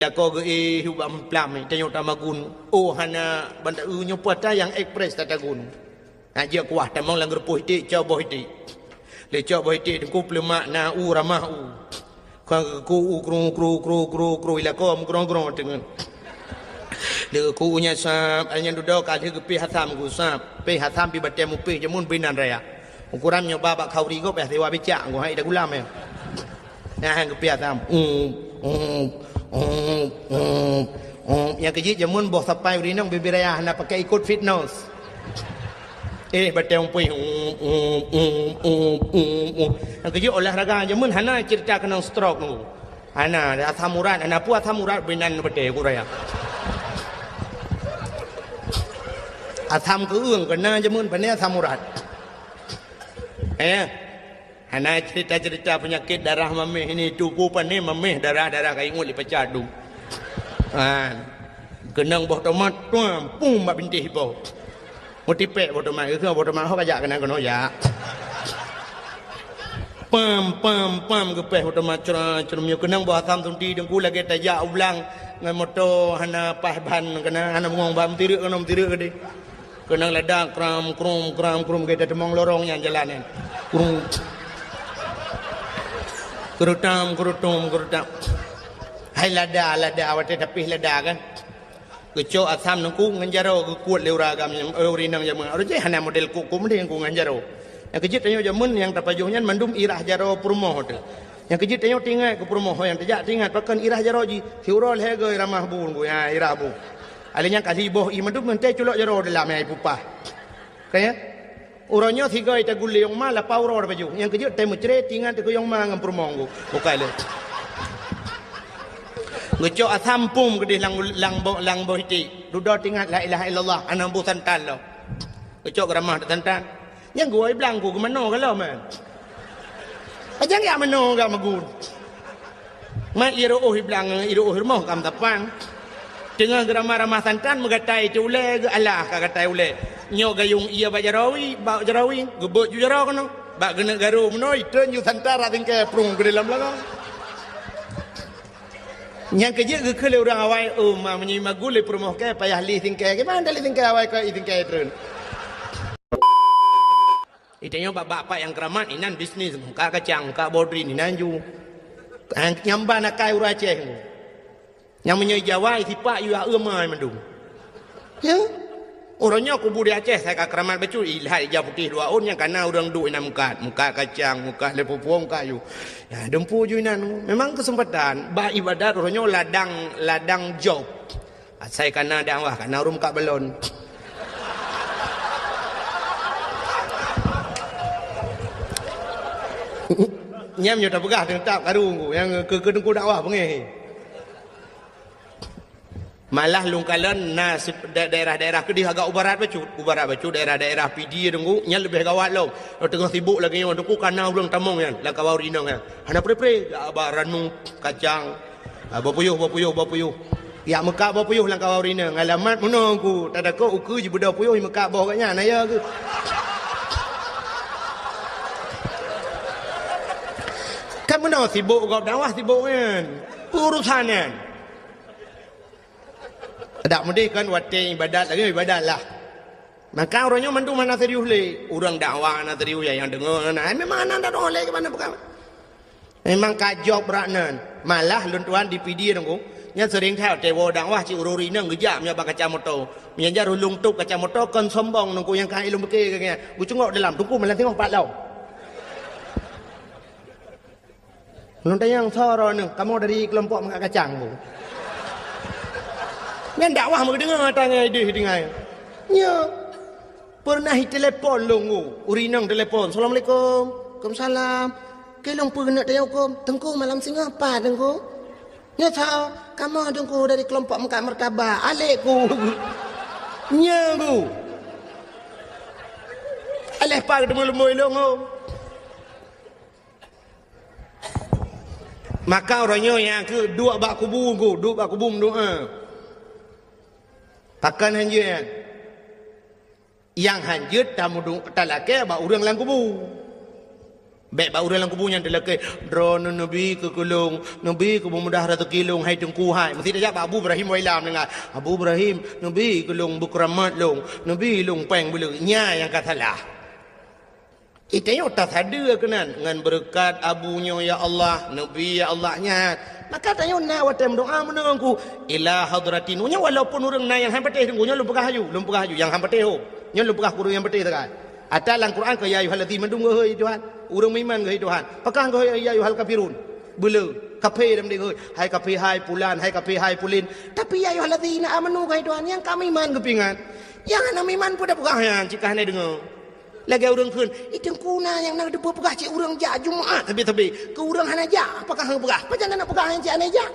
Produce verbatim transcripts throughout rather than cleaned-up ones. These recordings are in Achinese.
Lakoe geuéh ubak meuphlam, tanyoe tamagun. Oh, hana banda, eu, nyoe puasa nyang ekspres tatagun. Nah, jeuet kuah tamong lam geureupoh iték, cok boh iték. Lé cok boh iték teungku, peuleumak na u ramah u. Ka geukeu u kru, kru, kru, kru, kru, ilakoe meugrong-grong teungeut. Lé geukeu u nyan sab, ai nyan dudoe ka lheueh geupéh asam geusab. Péh asam pih batée mupéh jameun binan raya. Ukuran nyoe ba bak khauri gob, eh, siwa bicak, ngon hai dagulam, eh. Nah, han geupéh asam. Um, um, um, um, um. Nyang keujeuet jameun boh sapai ureueng inong bibir raya hana pakai ikot fitness. Eh, batée mupéh. Um, um, um, um, um, um. Nyang keujeuet olahraga jameun hana cerita keunong stroke nunggu. Hana, asam urat, hana peue asam urat binan batée ku raya. Asam keueung keuna jameun, pane asam urat. Eh, hana cerita-cerita penyakit darah maméh ini, tupu pane maméh darah-darah kayueng lé pacadu. Ha. Keunong boh tomat, tuam, pum bak bintéh ipo. Meutipék boh tomat, geukheun boh tomat, ho kajak keunan keunoe jak. Pam, pam, pam, geupéh boh tomat, cra, cra, meunyoe keunong boh asam sunti teungku lagée tajak u blang ngon moto hana paih ban keunan, hana bungong ban, meutirek keunoe, meutirek keudeh. Keunong lada kram, krum, kram, krum, gata teumong lorong nyang jalan nyan. Krum. Keurutam, keurutum, keurutam. Hai lada, lada, watée tapih lada kan. Geucok asam teungku ngon jaroe geukuet lé ureueng agam, eh, ureueng inong jameun. Ureueng jih hana model kok-kok mending ku ngon jaroe. Nyang keujeuet tanyoe jameun nyang tapajoh nyan mandum irah jaroe peurumoh teuh. Nyang keujeuet tanyoe teuingat keu peurumoh nyang teujak teuingat pakon irah jaroe jih. Siuroe lhée goe ramah bu, bu, ha, irah bu. Alé nyang kali boh ié mandum meuntée culok jaroe dalam nyang ipupah. Ka nyan? Uroe nyoe sigoe tagulé yong ma lapah uroe tapajoh. Nyang keujeuet tée meucre tingan teuh keu yong ma ngon peurumoh ngku. Bukai lé. Geucok asam pum keudeh lam, lam boh, lam boh iték. Dudoe tingat la ilaha illallah, hana bu santan lom. Geucok geuramah teuh santan. Nyang geuwoe blang ku geumanoe galom, eh. Pajang jak manoe gak meugun. Mat ié reuôh i blang, ié reuôh i rumoh kam tapang. Teungoh geuramah-ramah santan meugatai teu ulée geualah ka gatai ulée. Nyoe gayueng ié bak jaroe, bak jaroe, geubeuet ju jaroe keunoe. Bak geuneuk garu meunoe, itreun ju santan rak singkée prung keu dalam lagong. Nyang keujeuet geukheun lé ureueng awai, "Oh, ma meunyoe magul lé peurumoh kée payah lé singkée, kiban lé singkée awai keu i singkée itreun." Itanyoe bak-bak pat nyang keuramat inan bisnis, muka kacang, muka bodrin inan ju. Nyang ban akai ureueng Aceh. Nyang meunyoe Jawa sipak yue aeu mai mandum. Ya. Uroe nyoe kubu di Aceh sai ka keuramat bacut, ilhat ija putéh dua ôn nyang kana ureueng duek inan mukat, mukat kacang, mukat lé pupuong, mukat yu. Ya, dumpu ju inan. Memang keuseumpatan bak ibadat uroe nyoe ladang, ladang job. Asai kana dakwah, kana ureueng mukat balon. Nyam nyoe tapeugah teutap karu nyang keu, keu teungku dakwah beungéh. Malah lôn kalon na sip-, da-, daerah-daerah keudeh agak u barat bacut. U barat bacut daerah-daerah Pidie teungku, nyan leubeh gawat lom. Teungoh sibuk lagée nyoe teungku kana ureueng tamong nyan, lam kawan ureueng inong nyan. Hana pre-pre, jak ba ranu, kacang, Ah, boh puyôh, boh puyôh, boh puyôh. Jak meukat boh puyôh lam kawan ureueng inong. Alamat meunoe ku, tatakot ukeue jibeudôh puyôh jimeukak boh gobnyan, na ya keuh. Kan meunoe sibuk gob dakwah sibuk nyan. Urosan nyan. Dak meudeh kan watée ibadat lagée ibadat lah. Maka uroe nyoe mandum hana serius lé. Ureueng dakwah hana serius, ya, nyang deungoe hana. Ai memang hana deungoe lé keu mana bukan. Memang ka job brat nan. Malah lôn tuan di Pidie teungku, nyan seuring that tewoe dakwah cit ureueng inong geujak meunyoe bak kaca moto. Meunyoe jar ulôn tôp kaca moto kon sombong teungku nyang ka ilôn pike keu nyan. Geucungok dalam teungku malah singoh pat lom. Lôn tanyong soe droeneuh, kamoe dari keulompok meukat kacang bu. Nyan dakwah meudeungoe ata ngai deuh tinggai. Nyo. Pernah itelepon lôn ngu, ureueng inong telepon, "Assalamualaikum." "Waalaikumsalam." "Keu lôn peue keuneuk tanyong huköm?" "Teungku, malam singoh pat, Teungku?" "Nyoe soe?" "Kamoe, Teungku, dari kelompok meukat martabak." "Alek ku." Nyo ku. Aléh pat teumeuleumui lôn ngu. Maka uroe nyoe nyang keu duek bak kubu, duek bak kubu meudoa. Pakon hanjeuet nyan? Nyang hanjeuet tameudu-, talakée bak ureuëng lam kubu. Bèk bak ureueng lam kubu nyan teulakèe, "Droeneuh neubi keu keu lôn, neubi keu beumudah raseuki lôn, hai Teungku hai." Meusti tajak bak Abu Ibrahim Wailam deungon, "Abu Ibrahim, neubi keu lôn beukeuramat lôn, neubi lôn pèng beuleueh." Nyan nyang ka salah. Itanyoe tasadeue keunan, ngon beureukat abu nyoe ya Allah, neubi ya Allah nyan. Maka tanyoe na watèe meudoa meunan ku, "Ila hadratin." Nyoe walaupun ureueng na nyang han patéh deungku, nyoe lôn peugah laju, lôn peugah laju, nyang han patéh ho. Nyoe lôn peugah keu ureueng nyang patéh sagai. Ata lam Quran keu ya ayyuhallazina mandum geuhôi Tuhan. Ureueng meuiman geuhôi Tuhan. Pakon geuhôi ya ayyuhal kafirun. Beuleu, kafé lam deh geuhôi. Hai kafé hai pulan, hai kafé hai pulin. Tapi ya ayyuhallazina amanu geuhôi Tuhan, nyang ka meuiman geupeuingat. Nyang hana meuiman peue tapeugah nyan cit ka hana deungoe. Lagèe ureueng kheun, "Ih, Teungku na nyang na teupeue peugah cit ureueng jak Jumat sabe-sabe. Keu ureueng hana jak, pakon han peugah? Pajan na peugah nyang cit hana jak?"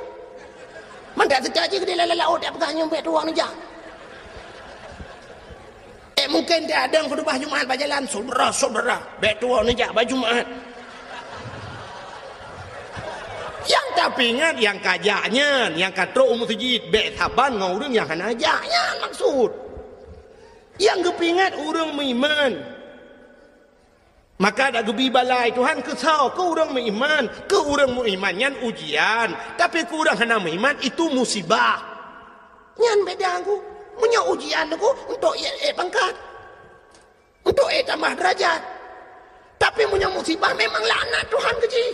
Mandak seutôt cit keudéh lam laôt jak peugah nyoe bèk tuwoe neujak. Eh, mungken teuadong khutubah Jumat bak jalan, "Syedara-syedara, bèk tuwoe neujak bak Jumat." Nyang tapeuingat nyang ka jak nyan, nyang ka trok u meuseujid, bèk saban ngon ureueng nyang hana jak nyan maksud. Nyang geupeuingat ureueng meuiman. Maka dak geubi balai Tuhan keu soe? Keu ureueng meuiman. Keu ureueng meuiman nyan ujian, tapi keu ureueng hana meuiman itu musibah. Nyan beda ku. Meunyoe ujian ku untuk ék, ék pangkat, untuk ék tambah derajat. Tapi meunyoe musibah memang laknat Tuhan keu jih.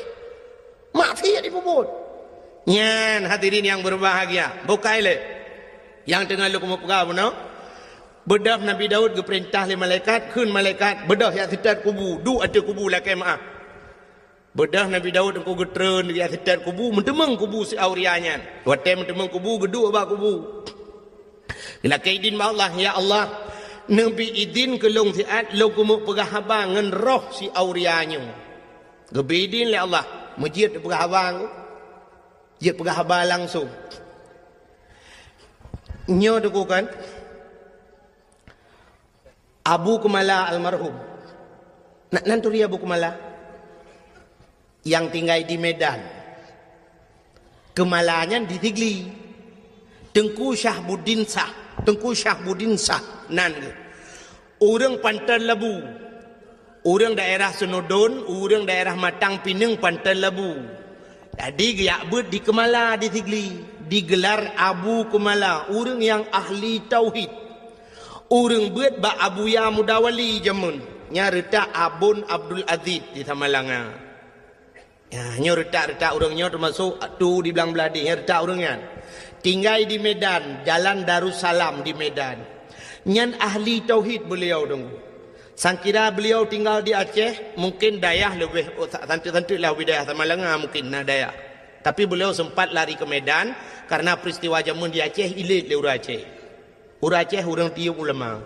Maksiat jipeubuet. Nyan hadirin nyang berbahagia, bukai lé. Nyang teungoh lôn keumeung peugah bunoe, beudôh Nabi Daud geupeurintah lé malaikat, kheun malaikat, "Beudôh jak seutôt kubu, duek ateueh kubu lakèe meu'ah." Beudôh Nabi Daud teungku geutreun jak seutôt kubu, meuteumeung kubu si Auria nyan. Watèe meuteumeung kubu, geuduek bak kubu. Geulakèe idin bak Allah, "Ya Allah, neubi idin keu lôn siat lôn keumeung peugah haba ngon roh si Auria nyoe." Geubi idin lé Allah, meujeuet peugah haba ngon, jeuet peugah haba langsong. Nyoe teungku kan, Abu Keumala almarhum. Na, nan turi Abu Keumala? Nyang tinggai di Medan. Keumala nyan di Sigli. Teungku Syahbuddin Syah. Teungku Syahbuddin Syah nan geuh. Ureueng Panton Labu. Ureueng daerah Seunudon, ureueng daerah Matang Pineung Panton Labu. Jadi geujak beuet di Keumala di Sigli, digelar Abu Keumala, ureueng nyang ahli tauhid. Ureueng beuet bak Abuya Mudawali jameun, nyang reutak Abon Abdul Aziz di Samalanga. Ya, nyoe reutak-reutak ureueng nyoe teumasok tu di Blang Bladeh, nyoe reutak ureueng nyan. Tinggai di Medan, Jalan Darussalam di Medan. Nyan ahli tauhid beliau dong. Sangkira beliau tinggal di Aceh, mungkin dayah leubeh, oh, sa-, santeuk-santeuk lah wilayah Samalanga mungkin na dayah. Tapi beliau sempat lari ke Medan karena peristiwa jameun di Aceh ilét lé ureueng Aceh. Ureueng Aceh ureueng tiyeub ulama.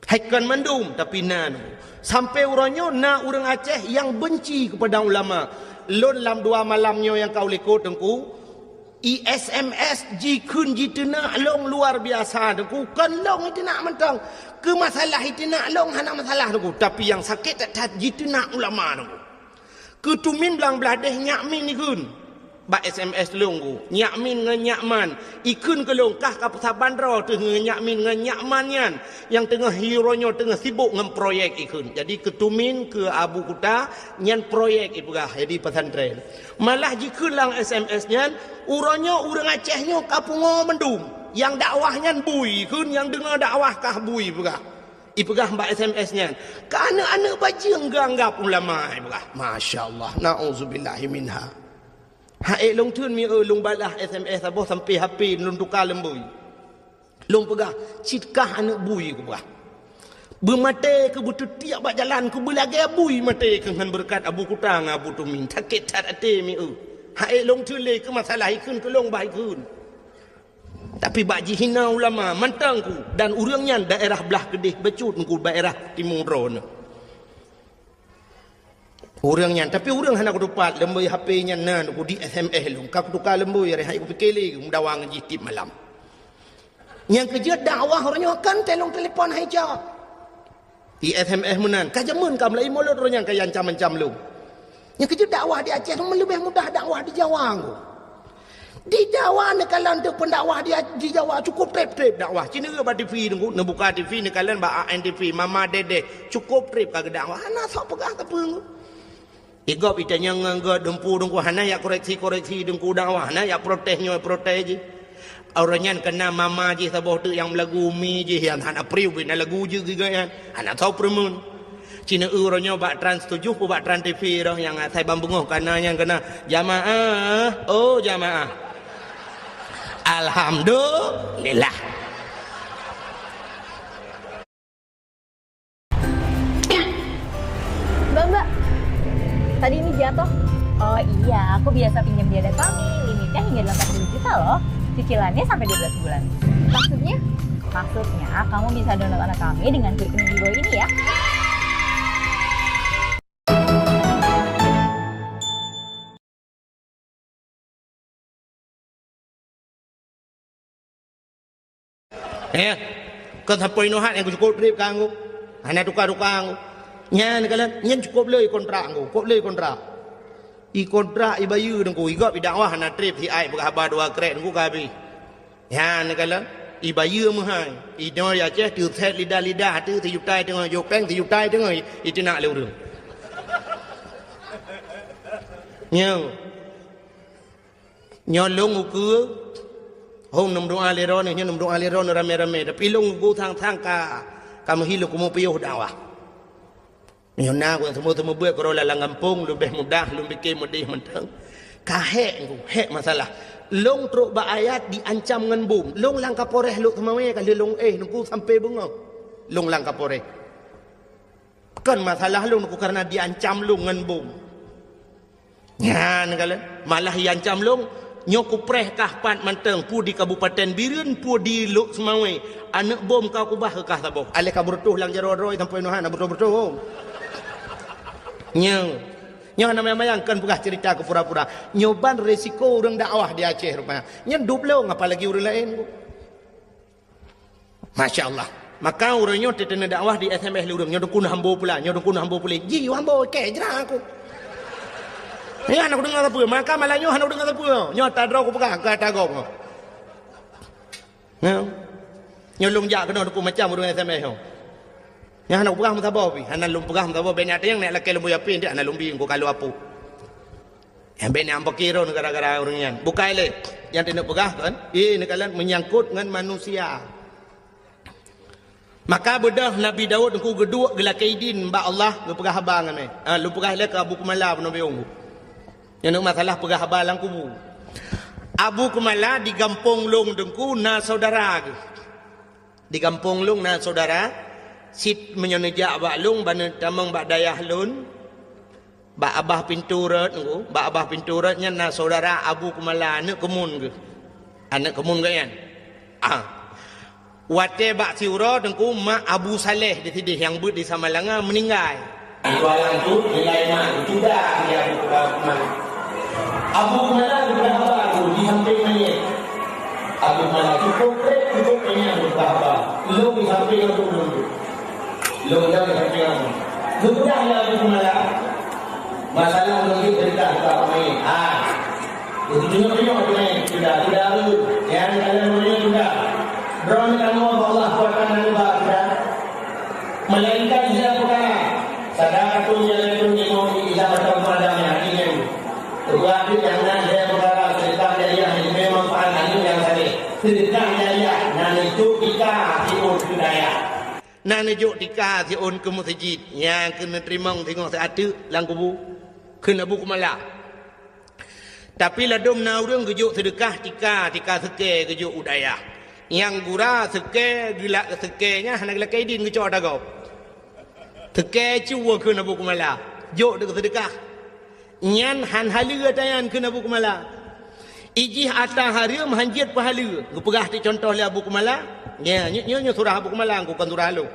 Hai kon mandum, tapi na. Sampai uroe nyoe na ureueng Aceh nyang benci kepada ulama. Lôn lam dua malam nyoe nyang ka u likot teungku, I S M S jikheun jiteunak lôn luar biasa teungku. Kon lôn jiteunak mantong. Keu masalah jiteunak lôn hana masalah teungku, tapi nyang sakét that-that jiteunak ulama teungku. Keu tumin Blang Bladeh Nyak Min ikheun. Bak S M S lôn ku, Nyak Min ngon Nyak Man. Ikheun keu lôn kah ka peusaban droe teuh ngon Nyak Min ngon Nyak Man nyan, nyang teungoh uroe nyoe teungoh sibok ngon proyek ikheun. Jadi keu tumin keu Abu Kuta nyan proyek ipeugah jadi pesantren. Malah jikheun lam S M S nyan, uroe nyoe ureueng Aceh nyoe ka pungo mandum. Nyang dakwah nyan bui ikheun, nyang deungoe dakwah kah bui peugah. Ipeugah bak S M S nyan, "Keu aneuk-aneuk bajeueng geuanggab ulama," ipeugah. Masya Allah, na'udzubillahi minha. Hai lôn theun mi eu lôn balah S M S saboh sampai H P lôn tuka leumbui. Lôn peugah, "Cit kah aneuk bui," kupeugah. "Beumaté keu beuteutiek bak jalan keu beulagèe bui maté keu ngon beureukat Abu Kuta ngon Abu Tumin. Sakét that até mi eu." Hai lôn theun lé keu masalah ikheun keu lôn bah ikheun. Tapi bak jihina ulama mantong ku dan ureueng nyan daerah blah keudeh bacut ku daerah timu droeneuh. Ureueng nyan, tapi ureueng hana kutupat leumbui H P nyan na ku di S M S lôn. Ka kutuka leumbui, aré hai kupike lé meudawa ngon jih tiep malam. Nyang keujeuet dakwah uroe nyoe kan telong telepon hai jawab. Di S M S meunan, ka jameun ka meulaie mulod roh nyang ka ancam-ancam lom. Nyang keujeuet dakwah di Aceh leubeh mudah dakwah di Jawa ngku. Di Jawa neukalon teuk pendakwah di, di Jawa cukup treb-treb dakwah. Ci neureuek bak T V ngku, neubuka T V neukalon bak A N T V, Mama Dedeh, cukup treb ka geudakwah. Hana sok peugah sapeue ngku. Igob itanyong ngon geuh dumpu dengku hana yak koreksi-koreksi dengku dakwah, hana yak protes nyoe protes jih. Orang nyan kena mama jih saboh teuk nyang meulagu umi jih nyang hana priu bina lagu jih giga nyan. Hana tho peureumeun. Cina eu uroe nyoe bak Trans tujuh pu bak Trans T V roh nyang asai ban beungoh kana nyan kena, "Jamaah, oh jamaah." Alhamdulillah. Mbak, Mbak, tadi ini jatuh. Oh iya, aku biasa pinjam di Ada Kami. Limitnya hingga delapan puluh juta loh. Cicilannya sampai dua belas bulan. Maksudnya? Maksudnya, kamu bisa download Ada Kami dengan klik link di bawah ini ya. Eh, kon sampoi nyoe hat nyang cukup trép ka ngku. Hana tuka-tuka ngku. Nyan kalon, nyan cukup le kontrak ngku, cukup le kontrak. I kontrak i bayeue ngku, i gob i dakwah hana trép si ai peugah haba dua krek ngku ka habéh. Nyan kalon, i bayeue meuhai. I nyoe i Aceh teusét lidah-lidah ateueh sijuta teungoh jok péng, sijuta teungoh i, i teunak lé ureueng. Nyoe. Nyoe lôn ukeue, hom neumeudoa lé droeneuh, nyoe neumeudoa lé droeneuh ramé-ramé, tapi lôn ukeue sang-sang ka, ka meuhi lôn keumeung piôh dakwah. Nyoe na ku nyang seumeubeuet-seumeubeuet keudroe lam gampông, leubeh mudah lôn pike meudeh mantong. Ka hék ngku, hék masalah. Lôn trok bak ayat diancam ngon bom. Lôn lam Kapolres Lhokseumawe ka lheueh lôn éh, lôn ku sampoe beungoh. Lôn lam Kapolres. Kon masalah lôn ku kareuna diancam lôn ngon bom. Nyan kalon, malah iancam lôn, nyoe kupreh kah pat mantong, peue di Kabupaten Bireuen, peue di Lhokseumawe, aneuk bom ka kubah keu kah saboh. Aléh ka beureutoh lam jaroe droe sampoe nyoe hana beureutoh-beureutoh. Nyoe, nyoe hana mayang-mayang kon peugah ceurita keu pura-pura. Nyoe ban resiko ureueng dakwah di Aceh rupanya. Nyan dub lôn apalagi ureueng laén. Masya Allah. Maka uroe nyoe teuteuna dakwah di S M S lé ureueng, nyoe dukun hambo pula, nyoe dukun hambo pula. Ji hambo kèe jra aku. Nyoe hana kudeungoe sapeue, maka malam nyoe hana kudeungoe sapeue. Nyoe ata droe kupeugah, ka ata gob nyoe. Nyoe. Nyoe lôn jak keunoe dukun macam ureueng S M S nyoe. Nyoe hana kupeugah meusaboh pih, hana lôn peugah meusaboh, bèk nyan teunyang nèk lakèe lôn buya pih, hana lôn bi engko ka lôn apui. Nyang bèk nyang peuki droen gara-gara ureueng nyan. Bukai lé, nyang teuneuk peugah kon, eh, neukalon meunyangkot ngon manusia. Maka beudôh Nabi Daud engku geuduek geulakèe idin bak Allah geupeugah haba ngon mè. Ah, lôn peugah lé keu Abu Kumala peunoh biyong. Nyan masalah peugah haba lam kubu. Abu Kumala di gampông lôn teungku na syedara geuh. Di gampông lôn na syedara, sit meunyoe neujak bak lôn, ban neutamong bak dayah lôn, bak abah pintoe rot, teungku, bak abah pintoe rot nyan na syedara Abu Kumala, aneuk keumun geuh. Aneuk keumun geuh nyan. Ah. Watèe bak siuroe, teungku, mak Abu Saleh di sidéh nyang beuet di Samalanga meuninggai. Di Kuala Lumpur, nilai mak, sudah dia Abu Kumala. Abu Kumala geupeugah haba tu di sampéng manyét. Abu Kumala cukup trép, cukup kenyang geupeugah haba. Lôn di sampéng Abu Kumala. Lôn di sampéng Abu. Geupeugah lé Abu Kumala, masalah lôn di cerita haba manyét. Ha. Beutôi tunyok-tunyok keunan, sudah, sudah, sudah. Nyang dalam dunia sudah. Droeneuh kamoe bak Allah kuatan dan ubah sudah. Melainkan dia peukara. Sadaqatun jariyatun lil mu'min idza mata adam yang ingin. Sebuah duit yang nan dia peukara sedekah jariah yang diberi manfaat aneuk yang saleh. Sedekah jariah nan itu kita timun budaya. Nan neujok tika siôn keu meuseujid, nyang keuneuk teurimong singoh siateuk lam kubu, kheun Abu Kumala. Tapi ladôm na ureueng geujok seudeukah tika, tika seukée geujok u dayah. Nyang gura seukée geulak seukée nyan hana geulakée idin geucok ata gob. Seukée cue kheun Abu Kumala, jok deuk seudeukah. Nyan han haleue ata nyan kheun Abu Kumala. Ijih ata hareuem han jeuet peuhaleue. Geupeugah teuk cuntoh lé Abu Kumala. Nya, nyoe, nyoe, nyoe surah Abu Kumala, kon surah lôn.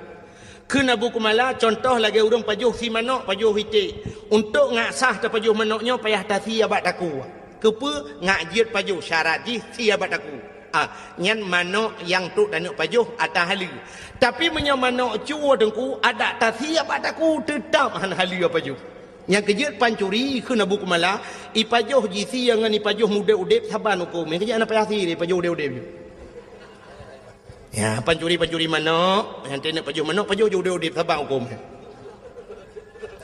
Kheun Abu Kumala, cuntoh lagée ureueng pajoh sie manok, pajoh iték. Untôk ngat sah tapajoh manok nyoe payah tasie bak takue. Keupeue? Ngat jeuet pajoh, syarat jih sie bak takue. Ah, nyan manok nyang trok taneuk pajoh ata haleue. Tapi meunyoe manok cue teungku, adak tasie bak takue, teutab han haleue pajoh. Nyang keujeuet pancuri kheun Abu Kumala, ipajoh jisie ngon ipajoh mudeb-udeb saban hukôm. Nyang keujeuet hana payah sie lé pajoh udeb-udeb. Ya, pancuri-pancuri manok, nyang teuneuk pajoh manok, pajoh udeb-udeb saban hukôm.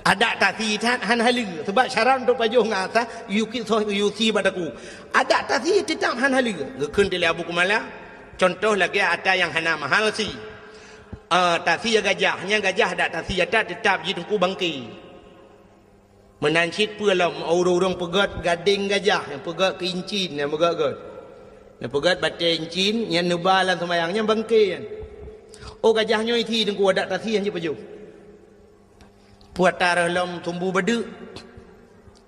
Adak tasi that han haleue, sabab syarat untuk pajoh ngon ata, yuki soh yusi bak takue. Adak tasi teutap han haleue. Geukheun lé Abu Kumala, contoh lagée ata nyang hana mahal si. Ah, tasi gajah, nyang gajah adak tasi ata teutap jiteungku bangke. Meunan cit peue lom ureuëng-ureuëng peugét gadeng gajah, nyang peugét keu incin, nyang peugét-gét. Nyang peugét batée incin, nyang neuba lam seumayang, nyang bangke nyan. Oh, gajah nyoe isi teungku adak tasi han jipajoh. Puata reuh lom sumbu badeuk.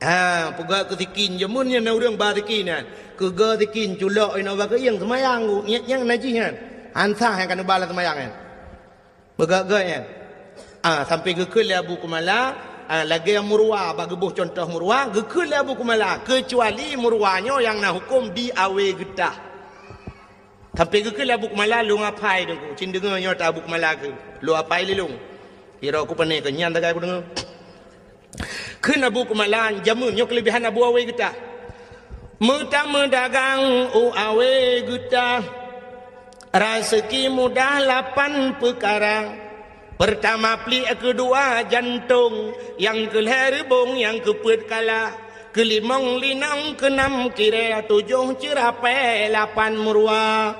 Ha, peugah keu sikin, jameun nyan na ureuëng ba sikin nyan. Keuga sikin culok inoe bak keuieng seumayang, nyang, nyang najih nyan. Han sah nyang ka neuba lam seumayang nyan. Peugah-gah nyan. Ah, sampai geukheun lé Abu Kumala, ah, lagée murwa, bak geuboh contoh murwa, geukheun lé Abu Kumala, keucuali murwa nyoe nyang na huköm di awe geutah. Sampai geukheun lé Abu Kumala, lôn apai deungoe. Cit deungoe nyoe ta Abu Kumala keu. Lôn apai lé lôn. Kira ku pane keu nyan tagai ku deungoe. Kheun Abu Kumala, jameun nyoe keulebihan Abu Awe Geutah. Meutameudagang u Awe Geutah. Raseuki mudah lapan peukara. Peurtama pliek, keudua jantong, nyang keulhée reubong, nyang keupeuet kala, keulimong linong, keunam kirée, tujoh ceurapée, lapan meuruwa.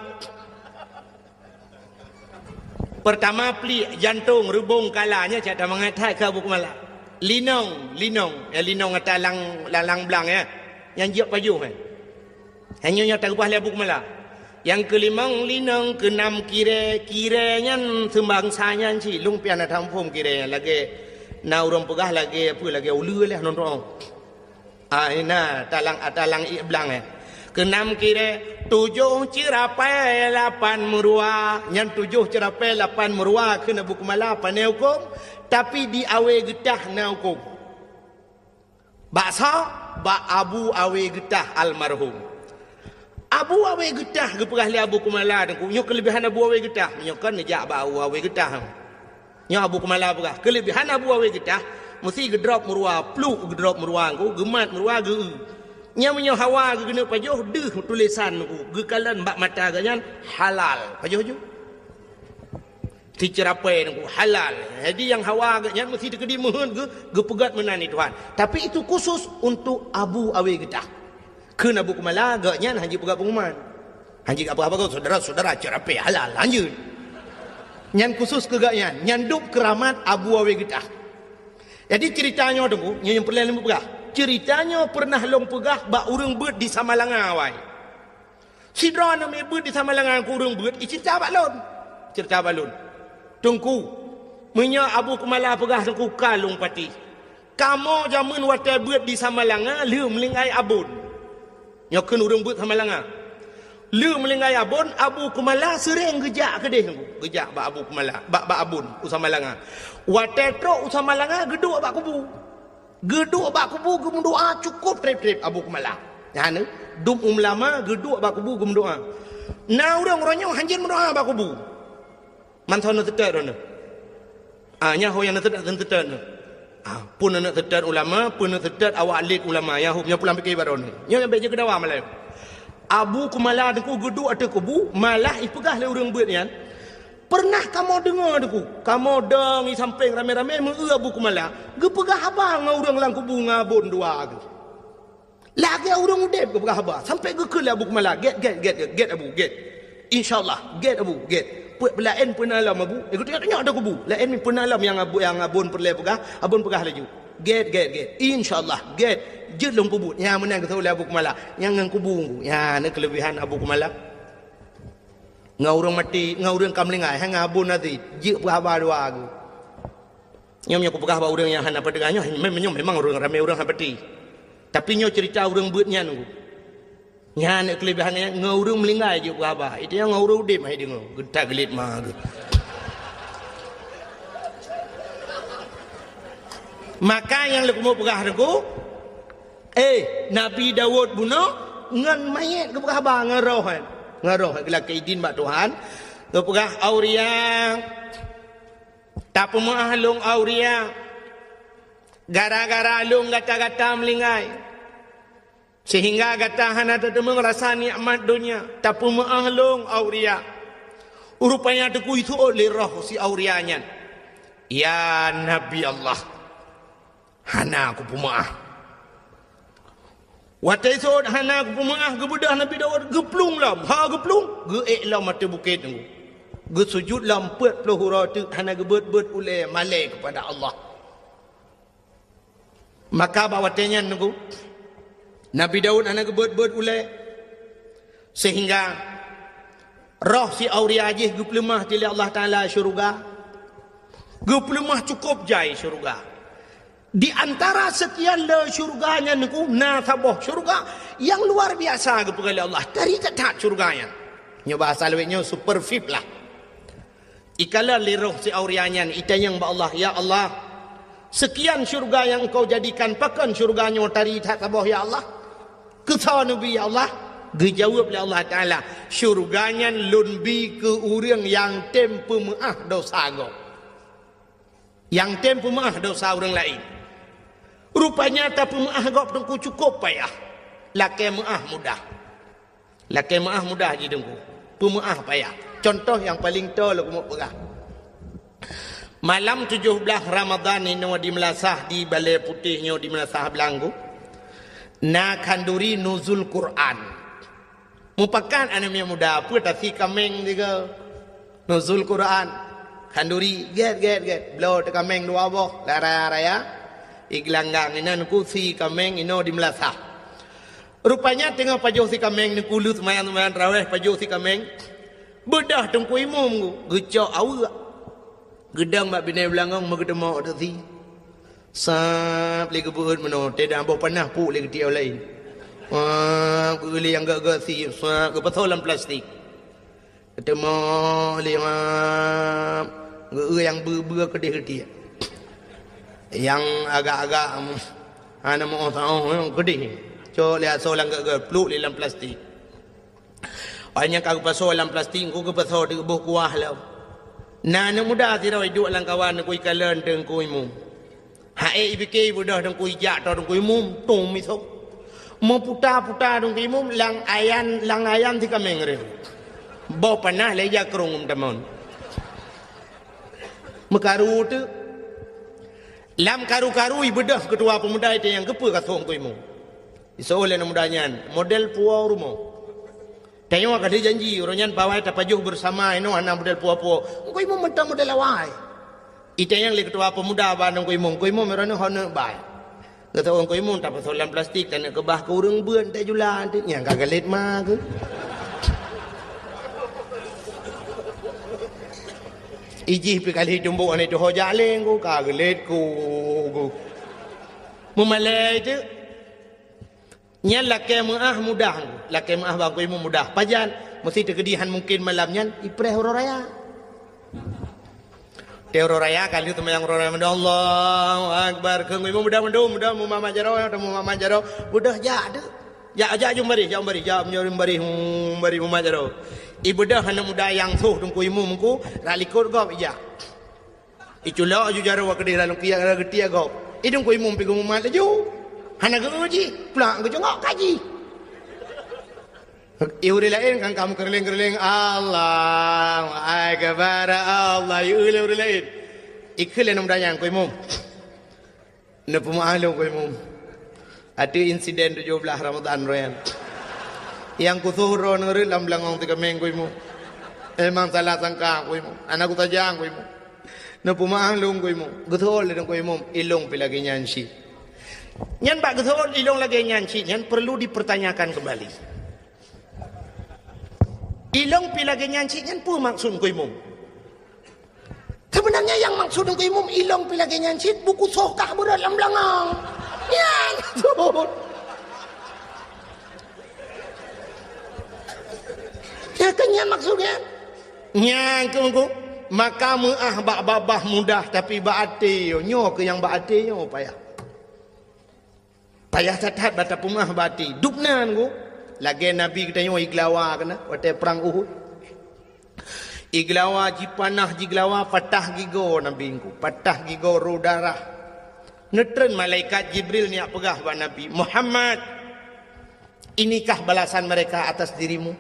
Peurtama pliek, jantong, reubong, kala, nyan cit that mangat that keu Abu Kumala. Linong, linong, ya linong ata lang, lang, lang blang ya. Nyang jeuet pajoh eh. Hanya nyang teureubah lé Abu Kumala. Nyang keulimong linong, keunam kirée, kirée nyan seumbangsa nyan cit, lôn pian na taphom kirée nyan lagée na ureuëng peugah lagée peue lagée uleue lé nonton. Ah, ina talang, talang iek blang eh. Keunam kirée, tujoh ceurapée lapan meuruwa, nyan tujoh ceurapée lapan meuruwa kheun Abu Kumala pane huköm, tapi di Awe Geutah na huköm. Bak soe? Bak Abu Awe Geutah almarhum. Abu Awe Geutah geupeugah lé Abu Kumala deungoe, nyoe keulebihan Abu Awe Geutah. Nyoe kan neujak bak Abu Awe Geutah. Nyoe Abu Kumala peugah, keulebihan Abu Awe Geutah, meusi geudrop meuruwa, pluk geudrop meuruwa, geumat meuruwa geu. Nyang meunyoe hawa geukeuneuk pajoh, deuh tulésan geukalon bak mata geuh nyan halal. Pajoh ju. Siceurapée nunggu halal. Jadi nyang hawa geuh nyan meusi teukeudi meuheuet geuh, geupeugét meunan di Tuhan. Tapi itu khusus untuk Abu Awe Geutah. Kheun Abu Kumala geuh nyan hana jipeugah pengumuman. Hana jipeugah apa-apa, saudara-saudara, ceurapée halal, lanjut. Nyan khusus keu geuh nyan, nyan dub keuramat Abu Awe Geutah. Jadi cerita nyoe teungku, nyoe nyang peureulée lôn peugah. Cerita nyoe pernah lôn peugah bak ureuëng beuet di Samalanga awai. Sidroe aneuk miet beuet di Samalanga keu ureuëng beuet, iceurita bak lôn. Ceurita bak lôn. Teungku, meunyoe Abu Kumala peugah teungku ka lôn patéh. Kamoe jameun watée beuet di Samalanga lheueh meulinggai abon. Nyoe kheun ureuëng beuet Samalanga. Lheueh meulinggai abon, Abu Kumala seuréng geujak keudeh teungku. Geujak bak Abu Kumala, bak, bak abon u Samalanga. Watée trok u Samalanga geuduek bak kubu. Geuduek bak kubu geumeudoá cukôp treb-treb Abu Kumala. Nyan dum ulama geuduek bak kubu geumeudoá. Na ureuëng uroe nyoe hanjeuet meudoá bak kubu. Mantong neuteuteuet droeneuh. Ah, nyan ho nyang neuteuteuet, neuteuteuet nyoe. Ah, peue neuteuteuet ulama, peue neuteuteuet awak lét ulama, nyan ho nyoe pulang pike bak droeneuh. Nyoe nyang bék jeuet keu dawa malée. Abu Kumala teungku geuduek ateueh kubu, malah ipeugah lé ureuëng beuet nyan, "Peureunah kamoe deungoe teungku, kamoe dong i sampéng ramé-ramé meu-eu Abu Kumala geupeugah haba ngon ureuëng lam kubu ngon abon dua geuh. Lagée ureuëng udeb geupeugah haba, sampai geukheun lé Abu Kumala, 'Gét, gét, gét, gét, gét Abu, gét. Insya Allah, gét Abu, gét. Peuet peulaén peuna lom Abu, eh, geutanyoe-tanyoe ateueh kubu. Laén peuna lom nyang abu-, nyang abon peureulée peugah, abon peugah laju. Gét, gét, gét. Insya Allah, gét. Jeuet lôn peubuet.' Nyan meunan geuseuôt lé Abu Kumala. Nyan ngon kubu, nyan na keuleubihan Abu Kumala. Ngon ureuëng maté, ngon ureuëng ka meulinggai, hai ngon abon até, jeuet peugah haba dua geuh. Nyoe, nyoe kupeugah bak ureuëng nyang hana peudeungoe, nyoe mem-, nyoe memang ureuëng ramé ureuëng hana peuti. Tapi nyoe ceurita ureuëng beuet nyan. Nyan keuleubihan nyan, ngon ureuëng meulinggai jeuet peugah haba. Itu nyang ngon ureuëng udeb hai deungoe, geutak geulet ma geuh. Maka nyang leukumu peugah teungku, Eh, Nabi Daud bunoe ngon manyét geupeugah haba ngon roh, eh. Ngon roh, eh, geulakée idin bak Tuhan. Geupeugah, "Auria, tapeumeuáh lôn, Auria. Gara-gara lôn gata-gata meulinggai. Seuhingga gata hana tateumeung rasa nikmat donya. Tapeumeuáh lôn, Auria." Rupanya teungku iseuôt lé roh si Auria nyan, "Ya Nabi Allah, Hana kupeumeu'ah. Watée sot hana kupeumeu'ah, geubeudôh Nabi Daud, geuplueng lom. Ha geuplueng, geuék lom ateueh bukét nyoe. Geusujut lom peuet ploh uroe teuk, hana geubeuet-beuet ulée malée keupada Allah. Maka bak watée nyan nyoe, Nabi Daud hana geubeuet-beuet ulée, seuhingga roh si Uria jih geupeuleumah lé Allah Taala syeuruga. Geupeuleumah cukôp jai syeuruga. Di antara seukian le syeuruga nyan nyoe, na saboh syeuruga nyang luar biasa geupeugah lé Allah. Tari that-that syeuruga nyan. Nyoe bahasa lawét nyoe super V I P lah. Ikalon lé roh si Uria nyan, itanyong bak Allah, "Ya Allah, seukian syeuruga nyang Engkau jadikan, pakon syeuruga nyoe tari that saboh, ya Allah? Keusoe neubi, ya Allah?" Geujaweueb lé Allah Taala, "Syeuruga nyan Lôn bi keu ureuëng nyang tem peumeu'ah desya gob. Nyang tem peumeu'ah desya ureuëng laén." Rupanya tapeumeu'ah gob Teungku cukôp payah. Lakée meu'ah mudah. Lakée meu'ah mudah jih Teungku. Peumeu'ah payah. Cuntoh nyang paleng toe lôn keumeung peugah. Malam tujoh blaih Ramadhan inoe di meulasah, di Balée Putéh nyoe di meulasah Blanggu, na khanduri nuzul Quran. Mupakat aneuk miet muda, peue tasi kaméng sigoe. Nuzul Quran. Khanduri, gét, gét, gét. Bloe teukaméng dua boh, lam raya-raya. Igeulanggang inan kusi kaméng inoe di meulasah. Rupanya teungoh pajoh si kaméng, neukuleuet seumayang-seumayang tarawéh, pajoh si kaméng. Beudôh Teungku Imum geucok aweuek. Geudong bak binéh beulangong meugeuteumok teuk si. Sab lé geubeuet meunoe, teudah boh panah puk lé geutiek laén. Wah, geueu lé nyang gét-gét si, sab geupasoe lam plastik. Geuteumok lé, wah, geueu nyang beu-beu keudeh geutiek. Nyang agak-agak, hana meu-oh saôh, keudeh. Cok lé asoe lam gét-gét, pluek lé lam plastik. Óh nyang ka geupasoe lam plastik, Teungku geupasoe teuk boh kuah lom. Na aneuk muda sidroe iduek lam kawan Teungku ikalon Teungku Imum. Hai ibike ibeudôh Teungku ijak toe Teungku Imum, tom misong. Meuputa-puta Teungku Imum lam ayan, lam ayan si kaméng reuh. Boh panah lé ija krong meutamon. Meukaru teuk. Lam karu-karu ibeudôh keutua peumuda itu nyang geupeu ka soe Teungku Imum. Iseuôt lé aneuk muda nyan, model puwoe rumoh. Tanyoe ka lheueh janji, uroe nyan pawai tapajoh beusama inoe hana model puwoe-puwoe. Teungku Imum mantong model awai. Itanyong lé keutua peumuda bak Teungku Imum, "Teungku Imum, uroe nyoe hana bai?" Geutanyong Teungku Imum, "Tapasoe lam plastik, taneuk keubah keu ureuëng beuet tajula, nyang ka geulet ma keuh." Ijih pih ka lheueh tumbok aneuk tuho jaleng ku, ka geulet ku. Meumalée teuk. Nyan lakée meu'ah mudah, lakée meu'ah bak Teungku Imum mudah. Pajan, meusti teukeudi han mungken malam nyan, ipreh uroe raya. Teuh uroe raya, ka lheueh seumayang uroe raya, Allahu Akbar. Keu Teungku Imum mudah mandum, mudah mumat-mat jaroe, mumat-mat jaroe. Mudah jak teuk. Jak, jak jeuem baréh, jak baréh, jak jeuem baréh, hmm, baréh mumat jaroe. Ibeudôh aneuk muda nyang soh Teungku Imum ku, rot likot gob ijak. Iculok aju jaroe keudeh lam lukiak, geutiek gob. Idong Teungku Imum pih geumumat laju. Hana geu-eu jih, plak geucungok kaji. Ié ureuëng laén kan ka meukeureuléng-keureuléng, "Allahu Akbar, Allah," ié ureuëng laén. Ikheun lé aneuk muda nyan, "Teungku Imum, neupeumeu'ah lôn Teungku Imum. Ateueh insiden tujoh blaih Ramadhan uroe nyan. Nyang kusoh droeneuh rot lam beulangong teukeumeng Teungku Imum. Memang salah sangka Teungku Imum. Hana kusaja Teungku Imum. Neupeumeu'ah lôn Teungku Imum." Geuseuôt lé Teungku Imum, "Ilôn pih lagée nyan cit." Nyan bak geuseuôt ilôn lagée nyan cit nyan perlu dipertanyakan kembali. Ilôn pih lagée nyan cit nyan peue maksud Teungku Imum? Sebenarnya nyang maksud Teungku Imum, ilôn pih lagée nyan cit, buku soh kah beurot lam beulangong. Nyan maksud. Ya kan nyan maksud nyan? Nyan keuh, maka meu'ah bak babah mudah, tapi bak até nyoe, nyoe keuh nyang bak até nyoe payah. Payah that-that bak tapeumeu'ah bak até. Dubna Teungku, lagée Nabi geutanyoe igeulawa keunan watée prang Uhud. Igeulawa jipanah, jigeulawa, patah gigoe Nabi Teungku, patah gigoe rô darah. Neutreun malaikat Jibril neujak peugah bak Nabi, "Muhammad, inikah balasan mereka atas dirimu?"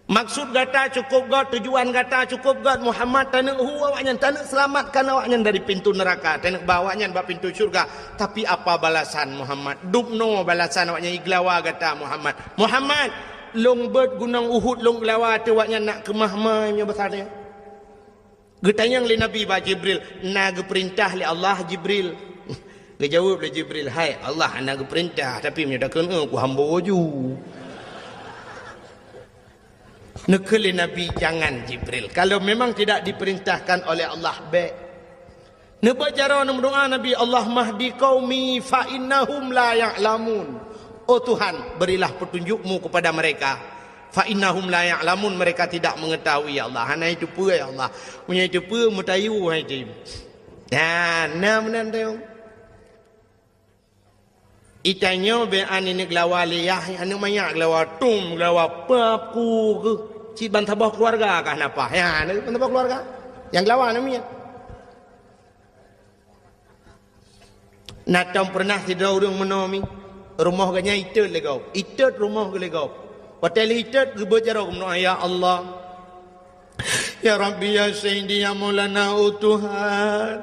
Maksud gata cukup göt, tujuan gata cukup göt, Muhammad, taneuk hu awaknyan, taneuk seulamatkan awaknyan dari pintu neuraka, taneuk ba awaknyan bak pintu syurga. Tapi apa balasan Muhammad? Dubnoe balasan awaknyan, igeulawa gata Muhammad. Muhammad, lôn beuet gunong Uhud, lôn geulawa ateueh awaknyan nak keumah-mah nyoe basa nyan. Geutanyong lé Nabi bak Jibril, "Na geupeurintah lé Allah, Jibril?" Geujaweueb lé Jibril, "Hai Allah, hana geupeurintah, tapi meunyoe takheun, eh, kuhambo ju." Neukheun lé Nabi, "Jangan, Jibril. Kalau memang tidak diperintahkan oleh Allah, bék." Neubeuet jaroe neumeudoá Nabi, "Allahumma hdi qaumi fa innahum la ya'lamun." Oh Tuhan, berilah petunjuk-Mu kepada mereka. "Fa innahum la ya'lamun," mereka tidak mengetahui, ya Allah. Hana iteupeue, ya Allah. Meunyoe iteupeue, meutayue hai tem. Nah, na meunan teuh. Itanyoe bèk aneuk geulawa lé yah, aneuk manyak geulawa tum, geulawa paku keuh. Cit ban saboh keuluwarga kah na paih. Ya, na ban saboh keuluwarga. Nyang geulawa na miet. Na tom peureunah sidroe ureueng meunoe mi, rumoh geuh nyan itot lé gob, itot rumoh geuh lé gob. Watèe lheueh itot geubeuet jaroe geumeudoá, "Ya Allah, ya Rabbi, ya Sayyidi, ya Maulana, oh Tuhan,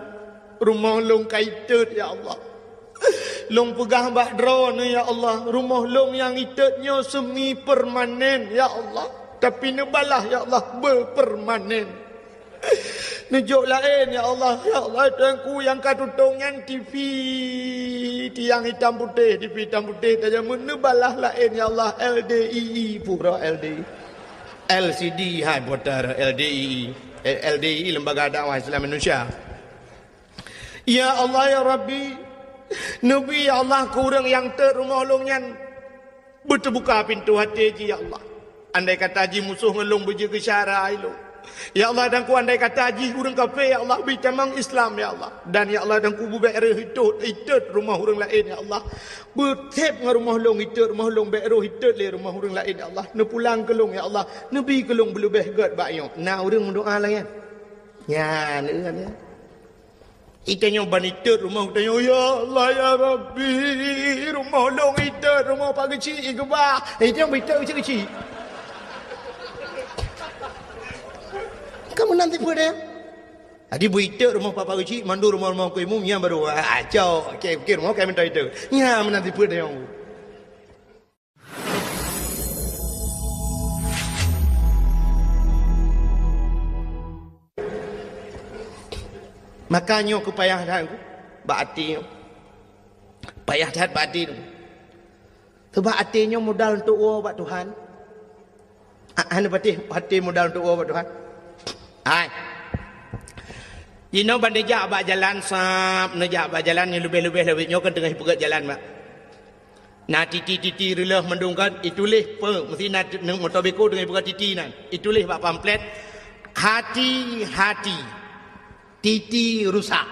rumoh lôn ka itot, ya Allah. Lôn peugah bak Droeneuh, ya Allah, rumoh lôn nyang itot nyoe semi permanen, ya Allah, tapi neubalah, ya Allah, beupermanen." Neujok laén, ya Allah. Ya Allah, Tuhanku, nyang ka tutong nyan T V, tiang hitam putéh, T V hitam putéh, tajameun neubalah laén, ya Allah, L D I I, pura L D I. L C D, hai, putar L D I I. Eh, L D I I, Lembaga Dakwah Islam Indonesia. Ya Allah, ya Rabbi, neubi, ya Allah, keu ureueng nyang tot rumoh lôn nyan beuteubuka pintoe até jih, ya Allah. Andai kata jih musoh ngon lôn beujeuet keu syara ilôn, ya Allah, dan ku andai kata jih ureueng kafé, ya Allah, beutamong Islam, ya Allah. Dan, ya Allah, dan ku beubèk reuh itot, itot rumoh ureueng laén, ya Allah. Beutép ngon rumoh lôn itot, rumoh lôn bèk reuh itot lé rumoh ureueng laén, ya Allah. Neupulang keu lôn, ya Allah. Neubi keu lôn beuleubèh gèt bak nyoe. Na ureueng meudoá lagèe nyan? Nyan, nyan, nyan. Itanyoe ban itot rumoh, itanyoe, "Ya Allah, ya Rabbi, rumoh lôn itot, rumoh Pak Geuchik keubah." Itanyoe ban itot keuchik-keuchik. Kamu nanti peue deh? Jadi beu itot rumoh Pak, Pak Geuchik, mandum rumoh-rumoh Teungku Imum, nyan baru, ah, cok, oke, oke, rumoh kami minta itot. Nyan meunan tipe deh. Maka nyoe keu payah that bak até nyoe. Payah that bak até nyoe. Sabab até nyoe modal untuk woe bak Tuhan. Ah, hana patéh até modal untuk woe bak Tuhan. Hai. Jinoe ban neujak bak jalan sab, neujak bak jalan nyang leubeh-leubeh lawét nyoe kan teungoh ipeugöt jalan bak. Na titi-titi reuloh mandum kan, ituléh peue, meusti na t-, moto beko deungon ipeugah titi nan. Ituléh bak pamflet, "Hati-hati, titi rusak.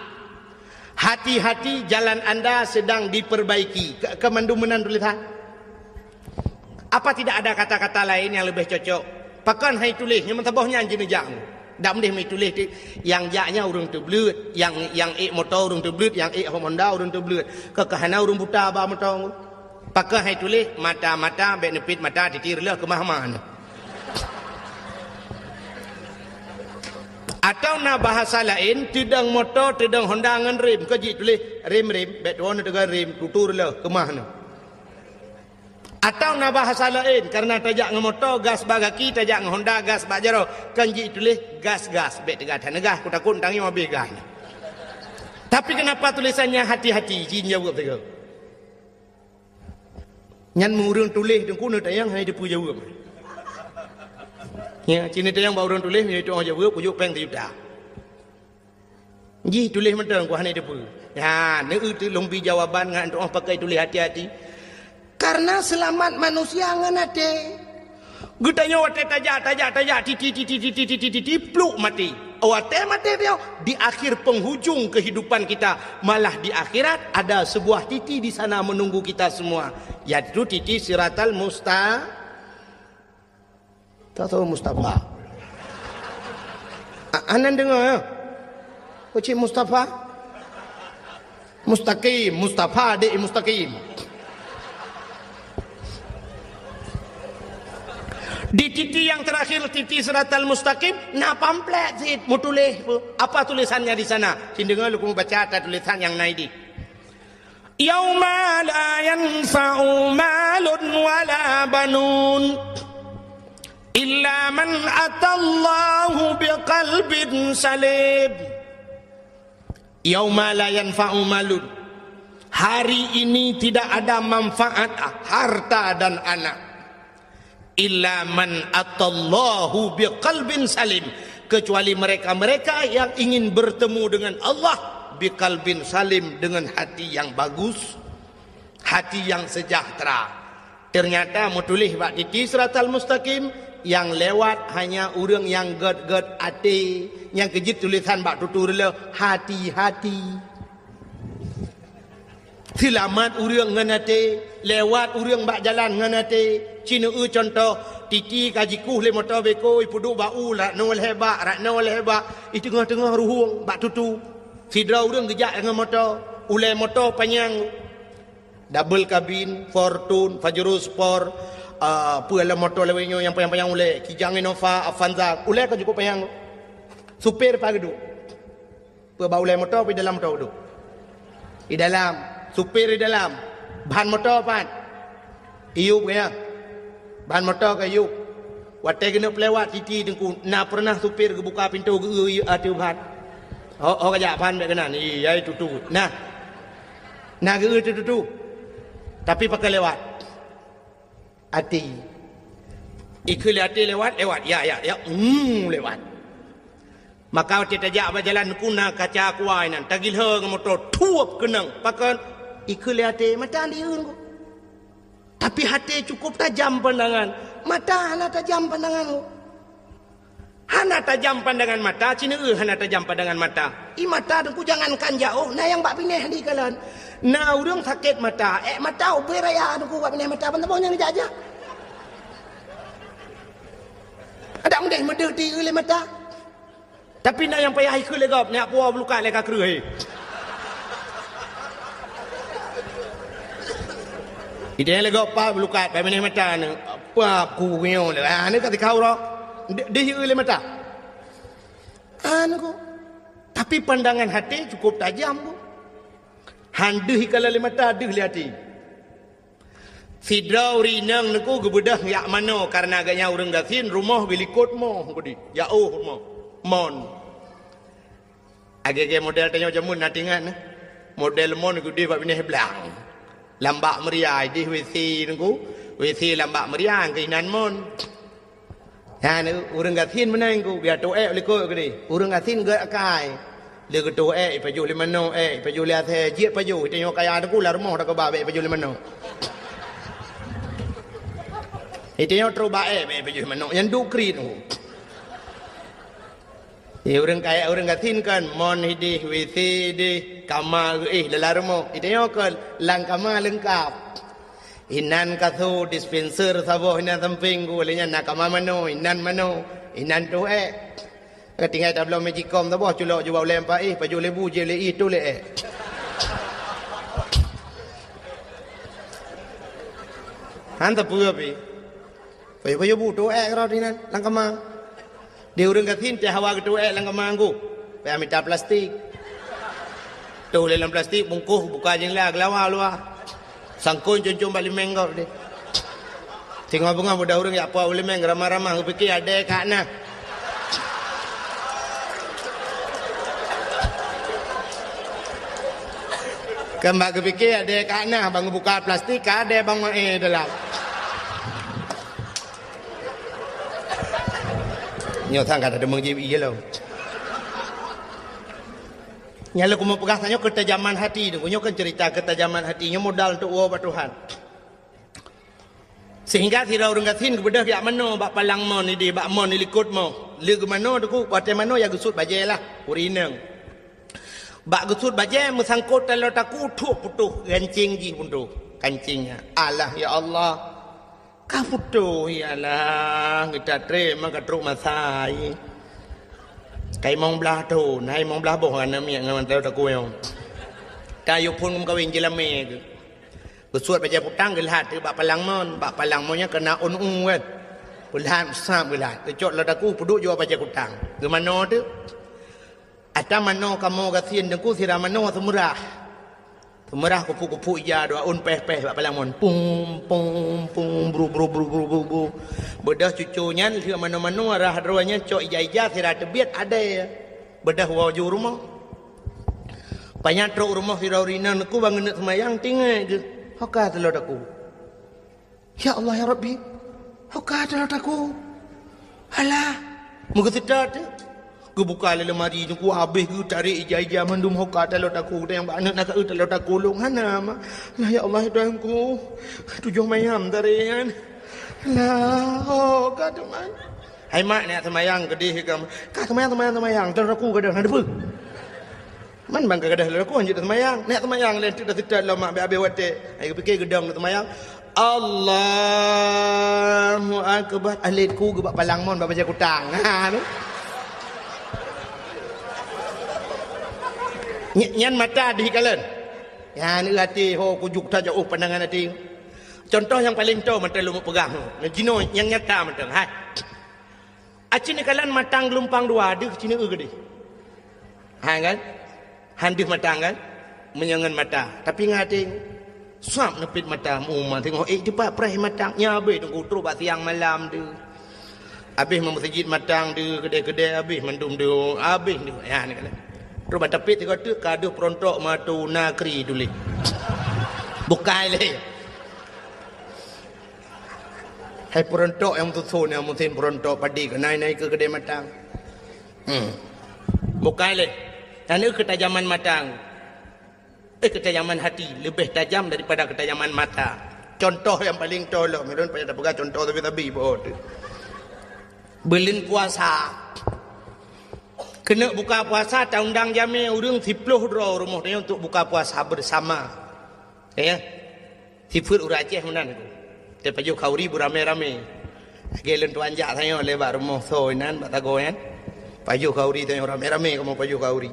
Hati-hati, jalan anda sedang diperbaiki." Ke, ke mandum meunan tulisan. Apa tidak ada kata-kata lain yang lebih cocok? Pakon hai tuléh, nyang meusaboh nyan jineujak. Dak meudeh meutuléh ti, nyang jak nyan ureueng teubleuet, nyang, nyang ék moto ureueng teubleuet, nyang ék Honda ureueng teubleuet. Keu, keu hana ureueng buta ba moto. Pakon hai tuléh, mata-mata, bèk neupit mata, titi reuloh keumah-mah nyoe. Atau na bahasa laén, teudong moto, teudong Honda ngon rem, keu jituléh rem-rem, bèk tuwoe neuteugon rem, tutu reuloh keumah nyoe. Atau na bahasa laén, karena tajak ngon moto, gas bak gaki, tajak ngon Honda, gas bak jaroe, kan jituléh gas-gas, bèk teuga that neugas, kutakot tangieng habéh gas nyan. Tapi kenapa tulisannya hati-hati, jin jaweueb sigoe. Nyan meu ureueng tuléh teungku neutanyong hana jiteupeue jaweueb. Ya, ci neutanyong bak ureueng tuléh, meunyoe jiteupeue jaweueb, kujok péng sijuta. Jih tuléh mantong, ku hana jiteupeue. Ya, neueu teuk lôn bi jawaban ngon tu'oh pakai tuléh hati-hati. Karena seulamat manusia ngon até. Geutanyoe watèe tajak, tajak, tajak, titi, titi, titi, pluk maté. Watèe maté nyoe, di akhir penghujung kehidupan kita, malah di akhirat ada sebuah titi di sana menunggu kita semua, yaitu titi Siratal Musta-, tak tahu Mustafa. A-, anan deungoe, ya? Keuchik Mustafa? Mustaqim, Mustafa dek Mustaqim. Di titi nyang terakhir, titi siratal mustaqim, na pamflet cit meutuléh. Apa tulisannya di sana? Cit deungoe lôn baca ata tulisan nyang na idéh. Yauma la yanfa'u malun wala banun illa man atallaha biqalbin salim. Yauma la yanfa'u malun. Hari ini tidak ada manfaat harta dan anak. Illa man atallahu biqalbin salim. Kecuali mereka-mereka yang ingin bertemu dengan Allah biqalbin salim, dengan hati yang bagus, hati yang sejahtera. Teunyata meutuléh bak titi siratal mustaqim, nyang lewat hanya ureuëng nyang gét-gét até, nyang keujeuet tulisan bak tutoe reuloh, hati-hati. Seulamat ureuëng ngon até, lewat ureuëng bak jalan ngon até. Cit neueu cuntoh, titi ka jikueh lé moto beko, ipeuduek bak u, rak noe lhée bak, rak noe lhée bak, i teungoh-teungoh ruhueng bak tutoe. Sidroe ureuëng geujak ngon moto, ulée moto panyang. Double kabin, Fortuner, Pajero Sport, ah, peue lom moto lawét nyoe nyang panyang-panyang ulée, Kijang Innova, Avanza, ulée ka cukup panyang. Supir pat geuduek? Peue bak ulée moto, peue di dalam moto geuduek? Di dalam. Supir di dalam. Ban moto pat? Iyup geuya. Ban moto ka iyup. Watée geuneuk peulewat titi teungku, na peureunah supir geubuka pintoe geu-eu ateueh ban? Ho, ho ka jak ban bék keunan, iya itu tu. Nah. Na geu-eu tu tu. Tapi pakon lewat? Até. Ikheun lé até lewat, lewat. Ya, ya, ya. Hmm, lewat. Maka watée tajak bak jalan teungku na kaca kuai nan, tagilhô ngon moto, thuep keunong. Pakon? Ikheun lé até, mata dieun ku. Tapi até cukup tajam pandangan, mata hana tajam pandangan. Hana tajam pandangan mata, cit neueu hana tajam pandangan mata. I mata teungku jangankan jaoh, na nyang bak binéh di kalon. Na ureuëng sakét mata, ék mata ubé raya teungku bak binéh mata, ban saboh nyang jak-jak. Adak meudeh meudeh ti lé mata. Tapi na nyang payah ikheun lé gob, nyak puwoe bulukat lé ka kreueh. Idéh lé gob pa bulukat, pai binéh mata ni. Apa ku nyoe lé? Ah, ni ka tikau roh. Deh, deh lé mata. Anu ku. Tapi pandangan até cukup tajam ku. Han deuh ikalon lé mata, deuh lé até. Sidroe ureuëng inong teungku geubeudôh jak manoe, kareuna gobnyan ureuëng gasien, rumoh geulikot moh, budi, jaoh rumoh. Mon. Lagée-lagée model tanyoe jameun na teuingat, nah. Model mon geudeh bak binéh blang. Lam bak meuria, idéh WC teungku. WC lam bak meuria, keuinan mon. Nyan, ureuëng gasien meunan ku, biar toh ék likot keudeh. Ureuëng gasien gét akai. Lé geutoh ék, ipajoh lé manoe ék, ipajoh lé asèe, jeuet pajoh, tanyoe kaya teungku lam rumoh takeubah bék ipajoh lé manoe. Itanyoe trok bak ék, bék ipajoh lé manoe, nyan duek kriet teungku. Di ureuëng kaya, ureuëng gasien kan, mon idéh, WC idéh, kama geuéh dalam rumoh. Itanyoe kan, lam kama leungkap. Inan kasô, dispenser saboh inan sampéng ku, lé nyan na kama manoe, inan manoe, inan toh ék. Ka tinggai tabloe magicom saboh, culok jubah ulée meupaéh, pajoh lé bu, jieb lé ié, toh lé ék. Han sapeue pih. Pajoh-pajoh bu, toh ék rot inan, lam kama. Di ureuëng gasien teuh hawa geutoh ék lam kama teungku. Payah mita plastik. Toh lé lam plastik, bungkôh, buka jendela, geulawa luwa. Sangkon com-com bak limeng gob deh. Singoh beungoh muda ureuëng jak puwoe limeng, ramah-ramah, geupike adé ka na. Kan bak geupike adé ka na, ban geubuka plastik, ka adé ban maé dalam. Nyoe sang ka teudeungoe jieb ié lom. Nyan lé kumeung peugah tanyoe keutajaman hati teungku. Nyoe kan cerita keutajaman hati. Nyoe modal untuk woe bak Tuhan. Sehingga sidroe ureuëng gasien geubeudôh jak manoe bak palang mon idéh, bak mon ilikot moh. Lé geumanoe teungku, watée manoe ya geusuet bajée lah, ureuëng inong. Bak geusuet bajée meusangkot taloe takue, thuek putôh, gancéng jih putôh, kancéng nyan. Alah ya Allah. Ka putôh, ya Allah, geuta treb ma ka trok masa, ye. Ka limong blaih thon, hai limong blaih boh aneuk miet ngon taloe takue nyoe. Ka yue phon meukawen jilamé keuh. Geusuet bajée putang geulhat teuk bak palang mon, bak palang mon nyan keunan ôn u kan. Peulat, sab geulat. Teucok lam daku, peuduek jua bajée kutang. Geumanoe teuk. Ata manoe kamoe gasien Teungku, sira manoe seumeurah. Seumeurah kupuk-kupuk ija dua ôn péh-péh bak palang mon. Pum, pum, pum, bru, bru, bru, bru, bru, bru. Beudôh cucu nyan, lheueh manoe-manoe rhah droe nyan cok ija-ija sira teubiet adée. Beudôh woe ju rumoh. Panyang trok rumoh sidroe ureueng inong Teungku ban geuneuk seumayang, tinggai geuh. Ho ka taloe daku. Ya Allah, ya Rabbi, ho ka taloe daku. Alah, meugeuseuta teuk. Geubuka lé lemari Teungku, habéh geutarek ija-ija mandum, ho ka taloe daku. Dan nyang bak aneuk na ka eu taloe daku lôn hana, Mak. Alah, ya Allah, ya Tuhanku. Tujoh mayam tarek nyan. Alah, ho ka teuma. Hai Mak, neuk seumayang keudeh ka. Ka seumayang, seumayang, seumayang. Taloe daku gadôh na deue. Man ban ka gadôh lé lakoe hanjeuet seumayang. Neuk seumayang lé teuk, dah seutôt lom mak, habéh-habéh watée. Ai geupike geudong seumayang. Allahu Akbar. Alet ku geubak palang mon bak bajée kutang. Ha, tu. Ny-, nyan mata dih kalon. Nyan até ho kujuk tajak, oh, pandangan até. Contoh nyang paleng toe mantong lôn peugah. Jinoe nyang nyata mantong. Hai. Aci neukalon matang geulumpang dua deuh ci neueu keudeh. Ha kan? Han deuh matang kan? Meunyoe ngon mata. Tapi ngon até sab neupit mata, uma teungoh ék dipat preh matang. Nyan habéh Teungku trok bak siang malam deuh. Habéh meumeuseujid matang deuh, keudè-keudè habéh mandum deuh, habéh deuh. Ya ni kan. Trok bak tapét sigoe teuk ka deuh peurontok matu nakri tuléh. Bukai lé. Hai peurontok nyang meususon, nyang musim peurontok padi keuh nai-nai keu keudè matang. Hmm. Bukai lé. Nyan keuh keutajaman matang. Eh, keutajaman hati leubeh tajam daripada keutajaman mata. Contoh nyang paleng toe lom, ulôn payah tapeugah contoh sabe-sabe po teuh. Buleuen puasa. Keuneuk buka puasa, taundang jamé ureueng siploh droe rumoh tanyoe untuk buka puasa bersama. Ya. Sifeuet ureueng Aceh meunan. Teupajoh khauri beuramé-ramé. Lagèe lôn tuan jak tanyoe lé bak rumoh soe inan, bak sagoe nyan. Pajoh khauri tanyoe ramé-ramé kamoe pajoh khauri.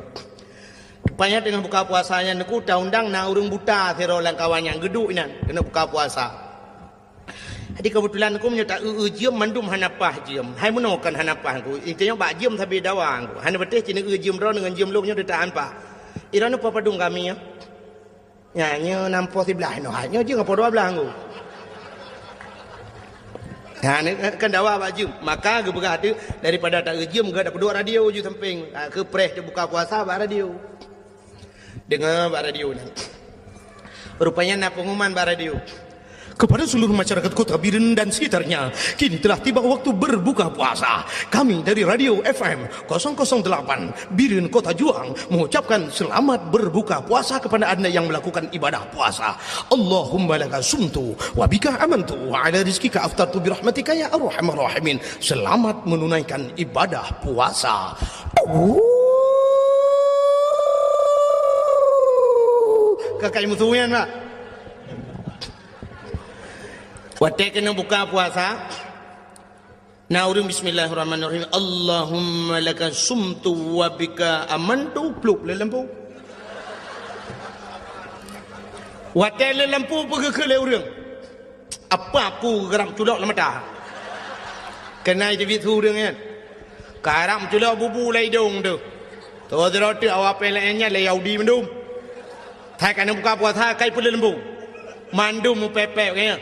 Teupanya teungoh buka puasa nyan Teungku, taundang na ureueng buta sidroe lam kawan nyan geuduek inan keuneuk buka puasa. Jadi keubeutulan Teungku meunyoe ta-eu-eu jeuem mandum hana paih jeuem. Hai meunoe kon hana paih Teungku. Inti nyoe bak jeuem sabe dawa Teungku. Hana patéh ci neueu jeuem droeneuh ngon jeuem lôn nyoe teuta han paih. Droeneuh padum kami nyoe. Nyan, nyoe nam poh siblaih noh, hai nyoe jeuem poh dua blaih nggu. Nyan, kan dawa bak jeuem. Maka geupeugah teuh, daripada ta-eu jeuem, geutanyoe peuduek radio ju sampéng. Ha, keu preh teuh buka puasa bak radio. Deungoe bak radio nyan. Rupanya na pengumuman bak radio. Kepada seluruh masyarakat Kota Bireuen dan sekitarnya, kini telah tiba waktu berbuka puasa. Kami dari Radio F M kosong kosong delapan Bireuen Kota Juang mengucapkan selamat berbuka puasa kepada Anda yang melakukan ibadah puasa. Allahumma laka sumtu wa bika amantu wa ala rizkika aftartu birahmatika ya arhamar rahimin. Selamat menunaikan ibadah puasa. Ka kai meusuyan, Pak. Watèe keuneuk buka puasa, na ureueng bismillahirrahmanirrahim, "Allahumma laka sumtu wa bika amantu," plup lé lampu. Watèe lé lampu peugeukeue lé ureueng, apa ku geurab culok lam mata. Keunan teubiet su ureueng nyan. Karab culok bubu lam idong teuh. Toh sidroe teuk awak pih laén nyan lé Yahudi mandum. Hai ka na buka puasa, kai peuleumbung. Mandum meupépék nyan.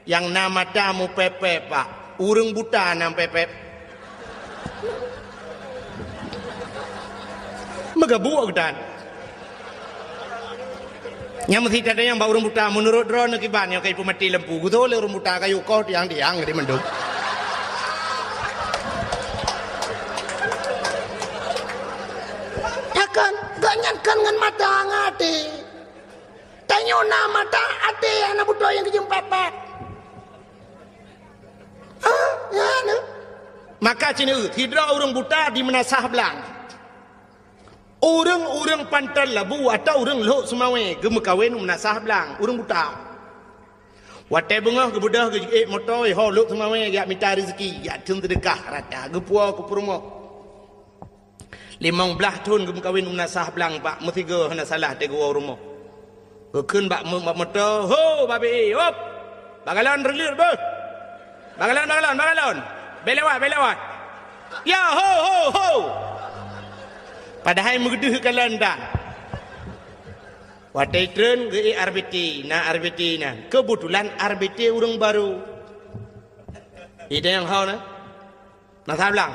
Nyang na mata meupépék, Pak. Ureueng buta na meupépék. Meugabuk geutan. Nyang meusi tatanyong bak ureueng buta, meunurot droeneuh kiban nyang ka jipeumaté lampu, geutoh lé ureueng buta kayue koh tiang-tiang di mandum. Takon, gobnyan kon ngon mata ngon até. Tanyoe na mata, até hana beutôi nyang geujeuem pat-pat. Ah, ya, na. Maka ci neueu, sidroe ureueng buta di Meunasah Blang. Ureueng-ureueng Panton Labu atawa ureueng Lhok Seumawé geumeukawen u Meunasah Blang, ureueng buta. Watèe beungoh geubeudôh geujiék moto, iho Lhok Seumawé geujak mita reuzeki, geujak theun seudeukah rata, geupuwoe keu peurumoh. Limong blaih thon geumeukawen u Meunasah Blang, Pak, meusigoe hana salah teuh geuwoe u rumoh. Geukheun bak mo-, bak moto, "Ho, babi, hop! Bak galon reuleuet beuh!" Bangalon, bangalon, bangalon. Belewat, belewat. Ya, ho, ho, ho. Padahai meudeuh kalon dan. Watèe treun geu R B T, na R B T na. Keubeutulan R B T ureueng barô. Idéh nyang ho na. Na sablang.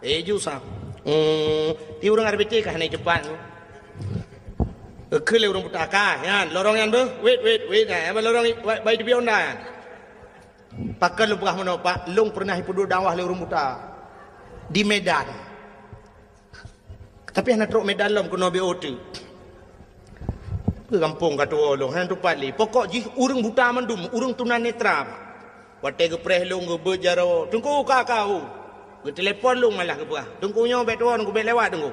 Eh, ju sa. Hmm, di ureueng R B T ka hana cepat. Eukheun lé ureueng buta ka, nyan, lorong nyan beuh. Wait, wait, wait. Nah, lorong bai di Honda nyan. Pakon lôn peugah meunoe, Pak, lôn peureunah ipeuduek dakwah lé ureueng buta di Medan. Tapi hana trok Medan lom keunoe B O T. Peue gampông ka tuwoe lôn, hana tupat lé. Pokok jih ureueng buta mandum, ureueng tunanetra. Watèe geupreh lôn geubeuet jaroe, "Teungku, ka, ka, hu." Geutelepon lôn malah geupeugah, "Teungku, nyoe bèk tuwoe, Teungku, bèk lewat, Teungku."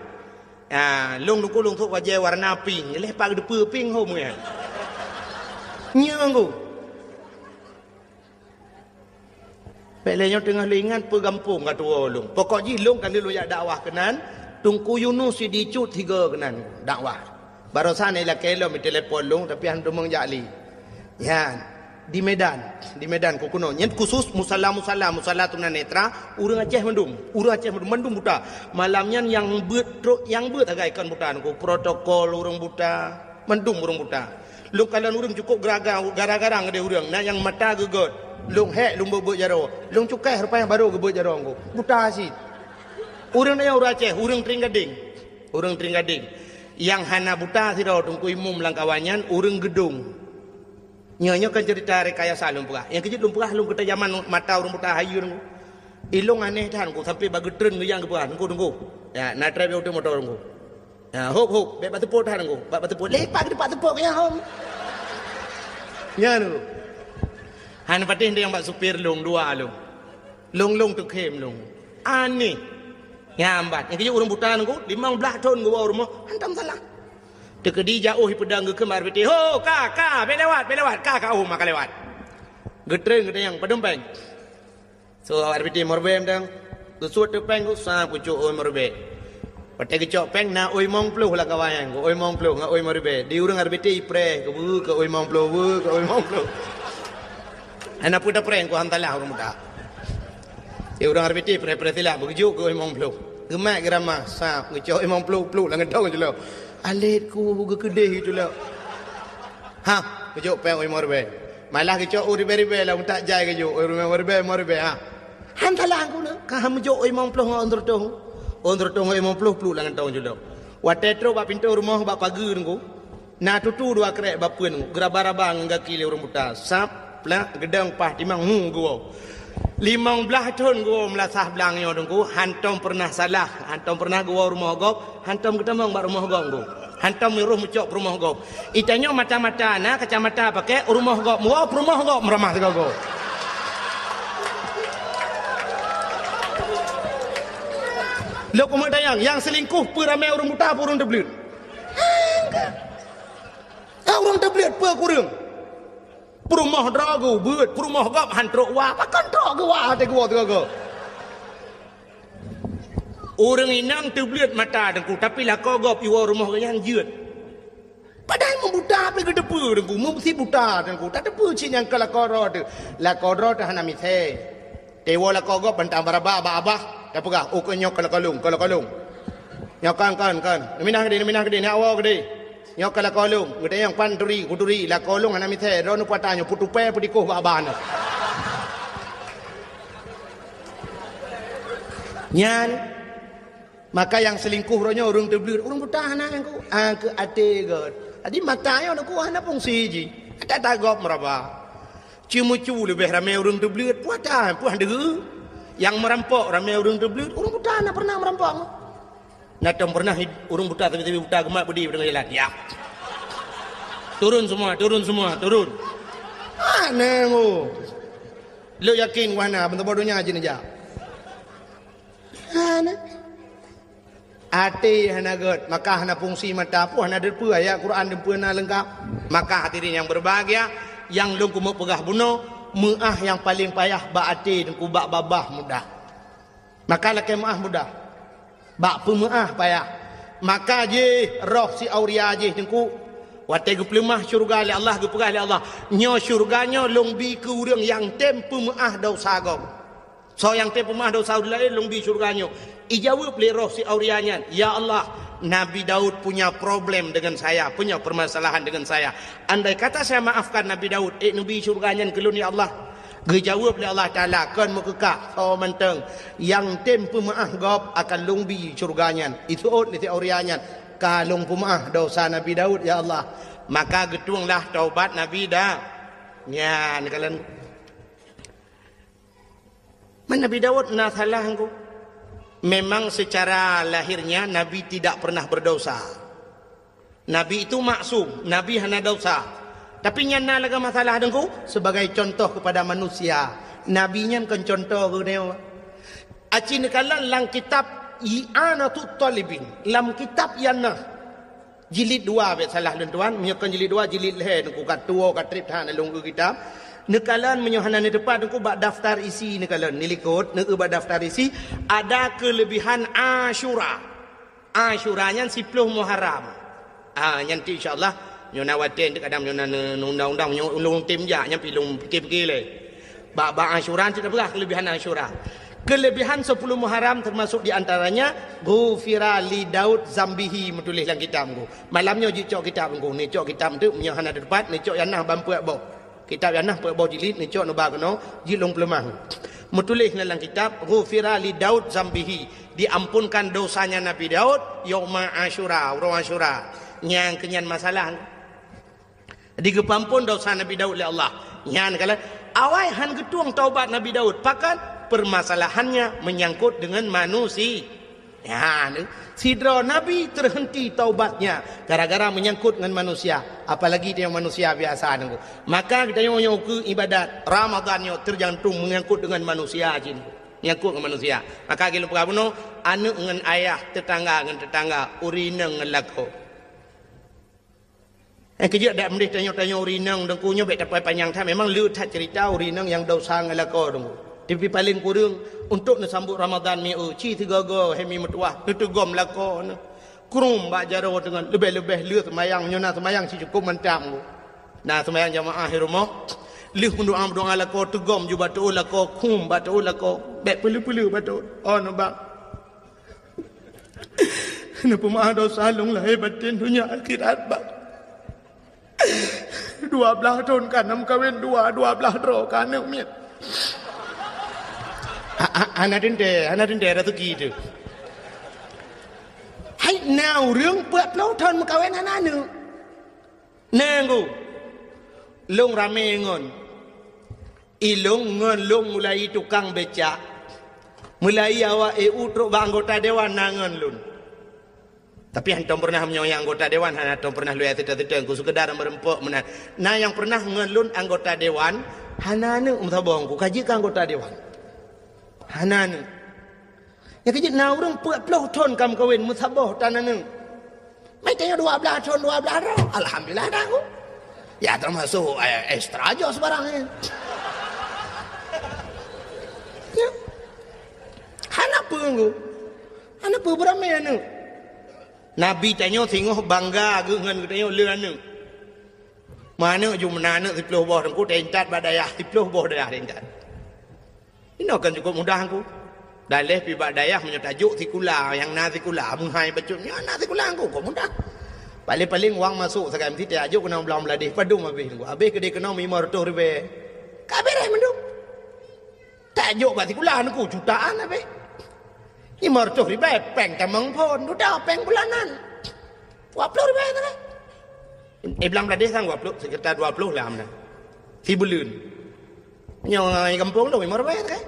Ah, lôn, Teungku, lôn sôk bajèe warna pink. Lheuh pat geuteupeue pink hom nyan. Nyoe, Teungku. Bèk lé nyoe teungoh lôn ingat peue gampông ka tuwoe lôn. Pokok jih lôn ka lheueh lôn jak dakwah keunan, Teungku Yunus Sidicut sigoe keunan dakwah. Barosan ilakèe lom itelepon lôn, tapi han teumeung jak lé. Nyan, di Medan, di Medan keu keunoe. Nyan khusus musala-musala, musala tunanetra, ureueng Aceh mandum, ureueng Aceh mandum, mandum buta. Malam nyan nyang beuet trok, nyang beuet sagai kon buta, Teungku, protokol ureueng buta, mandum ureueng buta. Lôn kalon ureueng cukôp geraga-, gara-gara ngon deh ureueng, na nyang mata geugöt. Lôn hék lôn beuet-beuet jaroe. Lôn cukéh rupanya barô geubeuet jaroe Teungku. Buta cit. Ureueng nyan ureueng Aceh, ureueng Tring Gading. Ureueng Tring Gading. Nyang hana buta sidroe Teungku Imum lam kawan nyan, ureueng Geudong. Nyoe, nyoe kan cerita rekayasa lôn peugah. Nyang keujeuet lôn peugah lôn keutajaman mata ureueng buta hayeue Teungku. Ilôn aneh that Teungku, sampai bak geutreun geuyang geupeugah, "Teungku, Teungku." Ya, na trép nyang uteuk moto Teungku. Ya, hop, hop, bèk bak teupot that Teungku. Bak, bak teupot. Lepak di bak teupot nyang hom. Nyan Teungku. Han patéh nyang bak supir lôn, dua lôn. Lôn-lôn teukhém lôn. Aneh. Nyang bat. Nyang keujeuet ureueng buta Teungku, limong blaih thon geuwoe u rumoh, hantom salah. Teukeudi jak u peudong geukheun bak R B T, "Ho, ka, ka, bèk lewat, bèk lewat, ka, ka, oh, maka lewat." Geutreun geutanyong, "Padum péng?" So, awak R B T meuribèe mantong. Geusuet teuk péng, geusa kucok ôi meuribèe. Watèe geucok péng, na ôi limong ploh lam kawan nyan, ôi limong ploh ngon ôi meuribèe. Di ureueng R B T ipreh, keu ôi limong ploh, keu ôi limong ploh. Hana peue tapreh, keu han salah ureueng buta. Di ureueng R B T preh-preh silah, beugeucok keu ôi limong ploh. Geumat geuramah, sab, geucok limong ploh, pluek lam kantong jih lom. Alet ku geukeudeh itu lom. Ha, geucok péng ôi limong ribèe. Malah geucok ôi ribèe-ribèe lah, meutak jai geujok, ôi ribèe-ribèe, limong ribèe, ha. Han salah ku na, ka han meujok ôi limong ploh ngon ôi seureutôh. Ôi seureutôh ngon limong ploh pluek lam kantong jih lom. Watèe trok bak pintoe rumoh bak pageue Teungku, na tutu dua krek bak peuen, geuraba-raba ngon gaki lé ureueng buta. Sab, plak, geudong, paih, timang, hu, geuwoe. Limong blaih thon geuwoe meulasah blang nyoe Teungku, hantom peureunah salah, hantom peureunah geuwoe rumoh gob, hantom geutamong bak rumoh gob Teungku. Hantom nyuroh meucok peurumoh gob. Itanyoe mata-mata na kacamata pakèk, u rumoh gob meuwoe, peurumoh gob meuramah sigoe-goe. Lôn keumeung tanyong, nyang seulingkoh peue ramè ureueng buta, peue ureueng teubleuet? Ah, ureueng teubleuet peue kureueng? Peurumoh droe geuh beuet, peurumoh gob han trok wa, pakon trok geuh wa watèe geuwoe sigoe-goe? Ureueng inong teubleuet mata Teungku, tapi lakoe gob iwoe rumoh geuh nyan jeuet. Padahai meubuta pih geuteupeue Teungku, meusi buta Teungku, tateupeue cit nyang keu lakoe droe teuh. Lakoe droe teuh hana misè. Teuwoe lakoe gob bantang baraba bak abah, tapeugah, "Oh, keu nyoe keu lakoe lôn, keu lakoe lôn." Nyoe kon, kon, kon. Neuminah keudeh, neuminah keudeh, neuwoe keudeh. Nyoe keu lakoe lôn, geutanyong, "Pan turi, kuturi, lakoe lôn hana misè, droeneuh peue ata nyoe, peutupèe, peutikoh bak abah nyoe." Nyan, maka nyang seulingkoh uroe nyoe ureueng teubleuet, ureueng buta hana nyang ku, ah, keu até göt. Jadi mata nyoe Teungku hana fungsi jih. Ata-ata gob meuraba. Ceumeucue leubeh ramè ureueng teubleuet, peue ata, peue han deuh. Nyang meurampok ramè ureueng teubleuet, ureueng buta hana pernah meurampok. Na tom pernah ureueng buta, sabe-sabe buta geumat beudé u teungoh jalan. Ya. Turun semua, turun semua, turun. Hana ngo. Lôn yakin wahana, ban saboh donya jih neujak. Hana. Até hana göt, maka hana fungsi mata pun, hana teupeue ayat Quran teupeue na leungkap. Maka hadirin yang berbahagia, nyang lôn keumeung peugah bunoe, meuáh nyang paleng payah bak até Teungku, bak babah mudah. Maka lakèe meuáh mudah. Bak peumeuáh payah. Maka jih roh si auria jih Teungku. Watée geupeuleumah syeuruga lé Allah, geupeugah lé Allah, "Nyoe syeuruga nyoe lôn bi keu ureuëng nyang tem peumeuáh desya gob. Soe nyang tem peumeuáh desya ureuëng laén, lôn bi syeuruga nyoe." Ijaweueb lé roh si auria nyan, "Ya Allah, Nabi Daud punya problem dengan saya, punya permasalahan dengan saya. Andai kata saya maafkan Nabi Daud, ék neubi syeuruga nyan keu lôn, ya Allah." Geujaweueb lé Allah Taala, "Kon meukeukah, soe mantong nyang tem peumeuáh gob akan lôn bi syeuruga nyan." Iseuôt lé si auria nyan, "Ka lôn peumeuáh desya Nabi Daud, ya Allah." Maka geutuenglah taubat Nabi Da-, nyan kalon. Man Nabi Daud na salah engko? Memang secara lahirnya Nabi tidak pernah berdosa. Nabi itu maksum, Nabi hana dosa. Tapi nyan na lagée masalah Teungku, sebagai contoh kepada manusia. Nabi nyan kon contoh keu geutanyoe. Aci neukalon lam kitab I'anatut Talibin, lam kitab nyan na. Jilid dua, bék salah lôn tuan, meunyoe kon jilid dua, jilid lhée Teungku, ka tuwoe ka treb that lôn eu kitab. Neukalon meunyoe hana neuteupat Teungku bak daftar isi neukalon, neulikot, neueu bak daftar isi, ada kelebihan Asyura. Asyura nyan siploh Muharram. Ah, nyan ti insya Allah, nyoe na watée kadang nyoe na ne-, undang-undang nyoe ulôn tem jak, nyan pi lôn pike-pike lé. Bak, bak Asyura, kita peugah kelebihan Asyura. Kelebihan sepuluh Muharram termasuk di antaranya, "Ghufira li Daud zambihi," meutuléh lam kitab Teungku. Malam nyoe jicok kitab Teungku, neucok kitab tu, meunyoe hana teupat, neucok nyang na ban peuet boh. Kitab nyang na peuet boh jilid, neucok neuba keunoe, jilid lôn peuleumah. Meutuléh na lam kitab, "Ghufira li Daud zambihi," diampunkan dosanya Nabi Daud, yauma Asyura, uroe Asyura. Nyang keunyan masalah. Digeupeuampon desya Nabi Daud lé Allah. Nyan kalon, awai han geutueng taubat Nabi Daud. Pakon? Permasalahannya menyangkut dengan manusia. Nyan, sidroe nabi terhenti taubatnya gara-gara menyangkut ngon manusia. Apalagi tanyoe manusia biasa Teungku. Maka tanyoe nyoe keu ibadat Ramadan nyoe tergantung menyangkut dengan manusia cit. Menyangkut ngon manusia. Maka lôn peugah bunoe, aneuëk ngon ayah, tetangga ngon tetangga, ureuëng inong ngon lakoe. Eh, keujeuet dak meudeh tanyoe-tanyoe ureuëng inong Teungku nyoe bék tapai panyang that. Memang le that cerita ureuëng inong nyang desya ngon lakoe Teungku. Tapi paléng kureueng untuk neusambot Ramadan mi eu, ci sigoe-goe hemi meutuwah, neuteugom lakoe neuh. Krum bak jaroe teungon, leubeh-leubeh le seumayang, nyoe na seumayang sicukop mantong Teungku. Na seumayang jamaah di rumoh, lheueh meudoa-meudoa lakoe teugom ju bak teuôt lakoe, krum bak teuôt lakoe, bék peuleu-peuleu bak teuôt. Oh, nubak. Neupeumeu'ah desya lôn lahé batén donya akhirat, Bang. Dua blaih thon ka na meukawen dua, dua blaih droe ka aneuëk miet. Ha, ha, hana teuntée, hana teuntée raseuki teuh. Hai, na ureuëng peuet ploh thon meukawen hana aneuëk. Nanggu, lôn ramé ngon. Ilôn ngon lôn mulai tukang becak, mulai awak E U trok bak anggota dewan na ngon lôn. Tapi hantom pernah meunyoe nyang anggota dewan hana tom pernah lôn seutôt-seutôt, ku sekedar meureumpok meunan. Na nyang pernah ngon lôn anggota dewan, hana aneuëk meusaboh ku ka jeuet keu anggota dewan. Hana aneuëk. Nyang keujeuet na ureuëng peuet ploh thon ka meukawen meusaboh tan aneuëk. Meutanyoe dua blaih thon, dua blaih droe. Alhamdulillah dah aku. Ya termasuk, eh, extra joh sebarang ni. Ya. Hana peue nggu. Hana peue beuramé aneuëk. Nabi tanyoe singoh bangga geuh ngon geutanyoe le aneuëk. Meuaneuëk ju meunan aneuëk siploh boh Teungku, teuintat bak dayah siploh boh dayah teuintat. Inoe kan cukup mudah Teungku. Daleh pi bak dayah meunyoe tajok sikula, nyang na sikula, meuhai bacut nyoe na sikula Teungku, kok mudah. Paling-paling wang masuk sagai meuti tajok keunoe blang bladeh padum habéh Teungku. Habéh keudeh keunoe limong reutôh ribée. Ka beres mandum. Tajok bak sikula Teungku jutaan habéh. Limong reutôh ribée péng tamong phon, dudoe péng bulanan. Dua ploh ribée sagai. Eh, blang bladeh sang dua ploh, sekitar dua ploh lah meunan. Sibuleuen. Nyoe gampông lôn limong ribée sagai.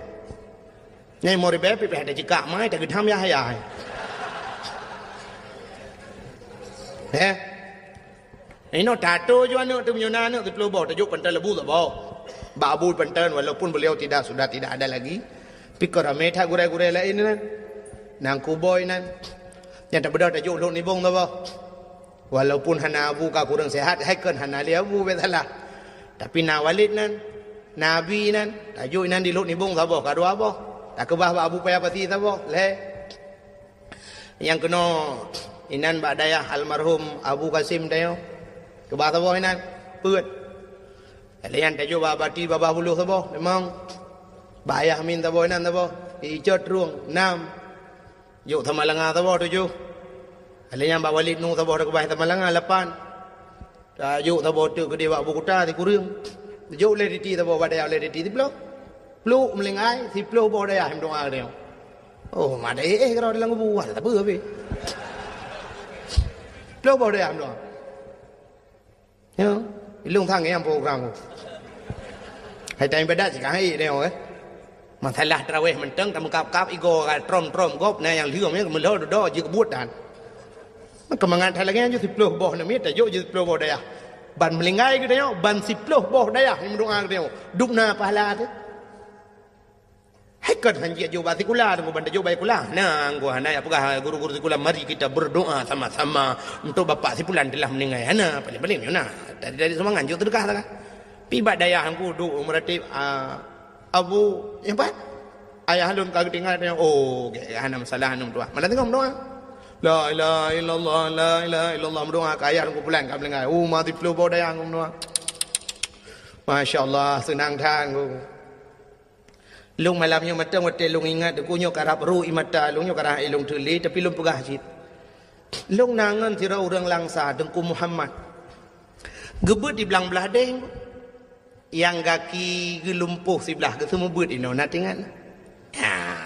Nyoe limong ribée pih ada jikak mai, tageudham yah-yah. Eh? Inoe tato ju aneuëk teuh meunyoe na aneuëk siploh boh, tajok panton leubeh saboh. Bak abu panton, walaupun beliau tidak, sudah tidak ada lagi. Pikor ramé that gurée-gurée laén nan. Nan kuboi nan. Nyang tabeudôh tajok lhok nibong saboh. Walaupun hana abu ka kureueng sehat, hai kon hana lé abu bék salah. Tapi na walid nan, na abi nan, tajok inan di lhok nibong saboh, ka dua boh. Takeubah bak abu paya pasi saboh, lhée. Nyang keunoe inan bak dayah almarhum Abu Kasim tanyoe. Keubah saboh inan, peuet. Lheuh nyan tajok bak Bati babah buloh saboh, limong. Bak Ayah Min saboh inan saboh, Icot Trueng, nam. Jok Samalanga saboh, tujoh. Lheuh nyan bak Walid Nu saboh takeubah Samalanga, lapan. Tajok saboh teuk keudeh bak Bukuta, sikureueng. Jok lé Titi saboh bak dayah lé Titi, siploh. Pluek meulinggai, siploh boh dayah meudoa keudeh. Oh, madé éh keudroe dalam kubu, wah, tak apa habéh. Siploh boh dayah meudoa. Ya, ilong sang nyang program tu. Hai time ibadat sih kan hai dia, eh. Masalah tarawih mantong, tameukab-kab igo ka trom-trom gob, na nyang lheueh, ya, meulhô dudoe jeuet keubuet dan. Maka mangat that lagèe nyan jeuet siploh boh namiet, tajok jeuet siploh boh dayah. Ban meulinggai geutanyoe, ban siploh boh dayah nyang meudoa geutanyoe. Dum na pahala teuh. Hai kon han jijok bak sikula, teungku ban tajok bak sikula. Nah, teungku hana jak peugah guru-guru sikula, "Mari kita berdoa sama-sama untuk bapak si fulan telah meninggal." Hana, paling-paling nyoe na. Dari, dari sumbangan jok seudeukah sagai. Pi bak dayah teungku duek meuratéb, ah, Abu, nyang pat? Ayah lôn ka geutinggai, oh, gèt, hana masalah, anu meudoa. Malam teungoh meudoa. La ilaha illallah, la ilaha illallah, meudoa keu ayah teungku fulan ka meuninggai. Oh, mati ploh boh dayah teungku meudoa. Masya Allah, seunang that teungku. Lôn malam nyoe mantong watèe lôn ingat, teungku nyoe karab ru ie mata lôn, nyoe karab ilong teulé, tapi lôn peugah cit. Lôn na ngon sidroe ureueng Langsa, Teungku Muhammad. Geubeuet di Blang Blahdeh, nyang gaki geulumpoh siblah, geuseumeubeuet inoe, na teuingat? Ya.